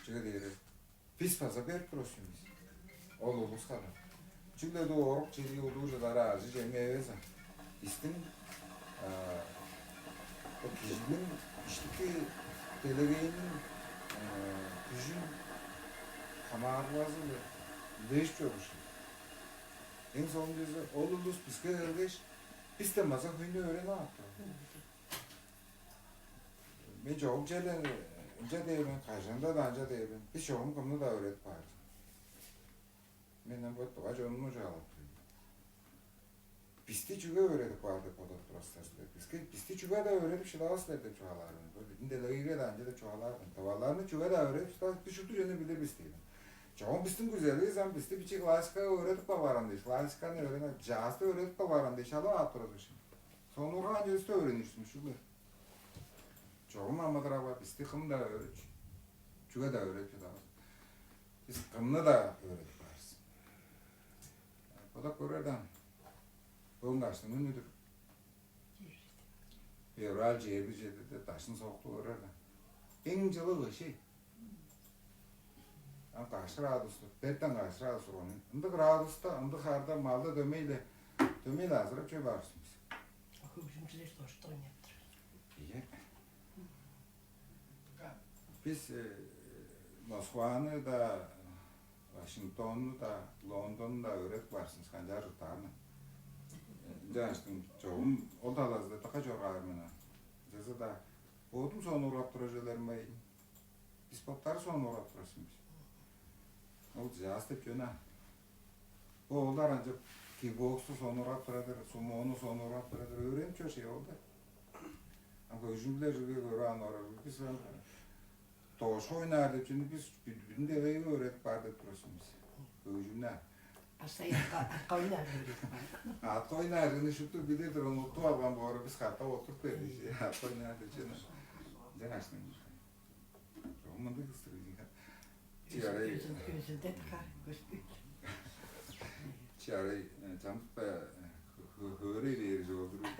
Чүге дээрге бис база берип турар сен бис. Ол улуска-даа. Чүгле дуу орук чедии улуу чыдары ажы чемге эвес. Бистиң бо кижиниң иштики делегейниң күжүн хамаарылгазы-биле үлежип чоруур. Эң соңгузу ол улус биске келгеш, бистен база хөйнү өөренип ап турар. Мен чогум черле ынча дээр мен, кажан-даа ынча дээр мен. Бис чогум кымны-даа өөредип каар. Мен ам бо тыва чонну чугаалап тур мен. Бисти чүге өөредип каар деп бодап турар силер? Биске, бисти чүге-даа өөредип шыдавас силер деп чугаалаар мен. Бо бүдүн делегейге-даа ынча деп чугаалаар мен. Тываларны чүге-даа өөредип шыдавас, бис шупту чүвени билир бис дээр мен. Чогум бистиң күзеливис ам бисти бичии классикага өөредип калбаар ам дээш, классиканы өөренип, джазты өөредип калбаар ам дээш, шалап ап турар бис. Сонуургаан чүвести өөренирсиң шүгле. Чогум амыдыралга бисти кым-даа өөрүчү, чүге-даа өөредип чыдавас. Бис кымны-даа өөредип каар бис. Бодап көрер даан. Бөгүн каштың үнүдүр. Февраль чээрби чедиде дашын сокту көрер даан. Эң жылы кышый. Ам каш градусту, бертен каш градус турган. Ындыг градуста, ындыг харда малды дөмей-ле, дөмей-ле азырап чөй баар бис. Хөгжүмчүлер дошта ойнап турар. Ийе. Бис Москваны-даа, Вашингтонну-даа, Лондонну-даа өөредип барсыңыс, канчаар чурттаарны. Ынчаштың чогум ол талазы дыка чоргаар мен. Ынчалза-даа бодум сонуургап турар чүвелерим бай. Спорттары сонуургап турар сен бис. Ол жаас деп жөн аа. Бо олар ынчап кикбоксту сонуургап турар-дыр, сумоону сонуургап турар-дыр. Өөренип чор шей ол-да. А көжүмлер чүге көрүп ан орар бис ам. Дошку ойнаар деп чүнү бис бүдүн делегейге өөредип баар деп турар сен бис. Көжүмнү. Астайын арка ойнаар деп. Ат ойнаар жыны шупту билир-дир, ону уттуп алган боору бис катап отуруп берди. Ат ойнаар деп чүнү. Жаңашның. Мындыг кыстыр. Чи арай Өзүлде тыка көстүк. Чи арай чамдыкта хөөрей бээр жолдур.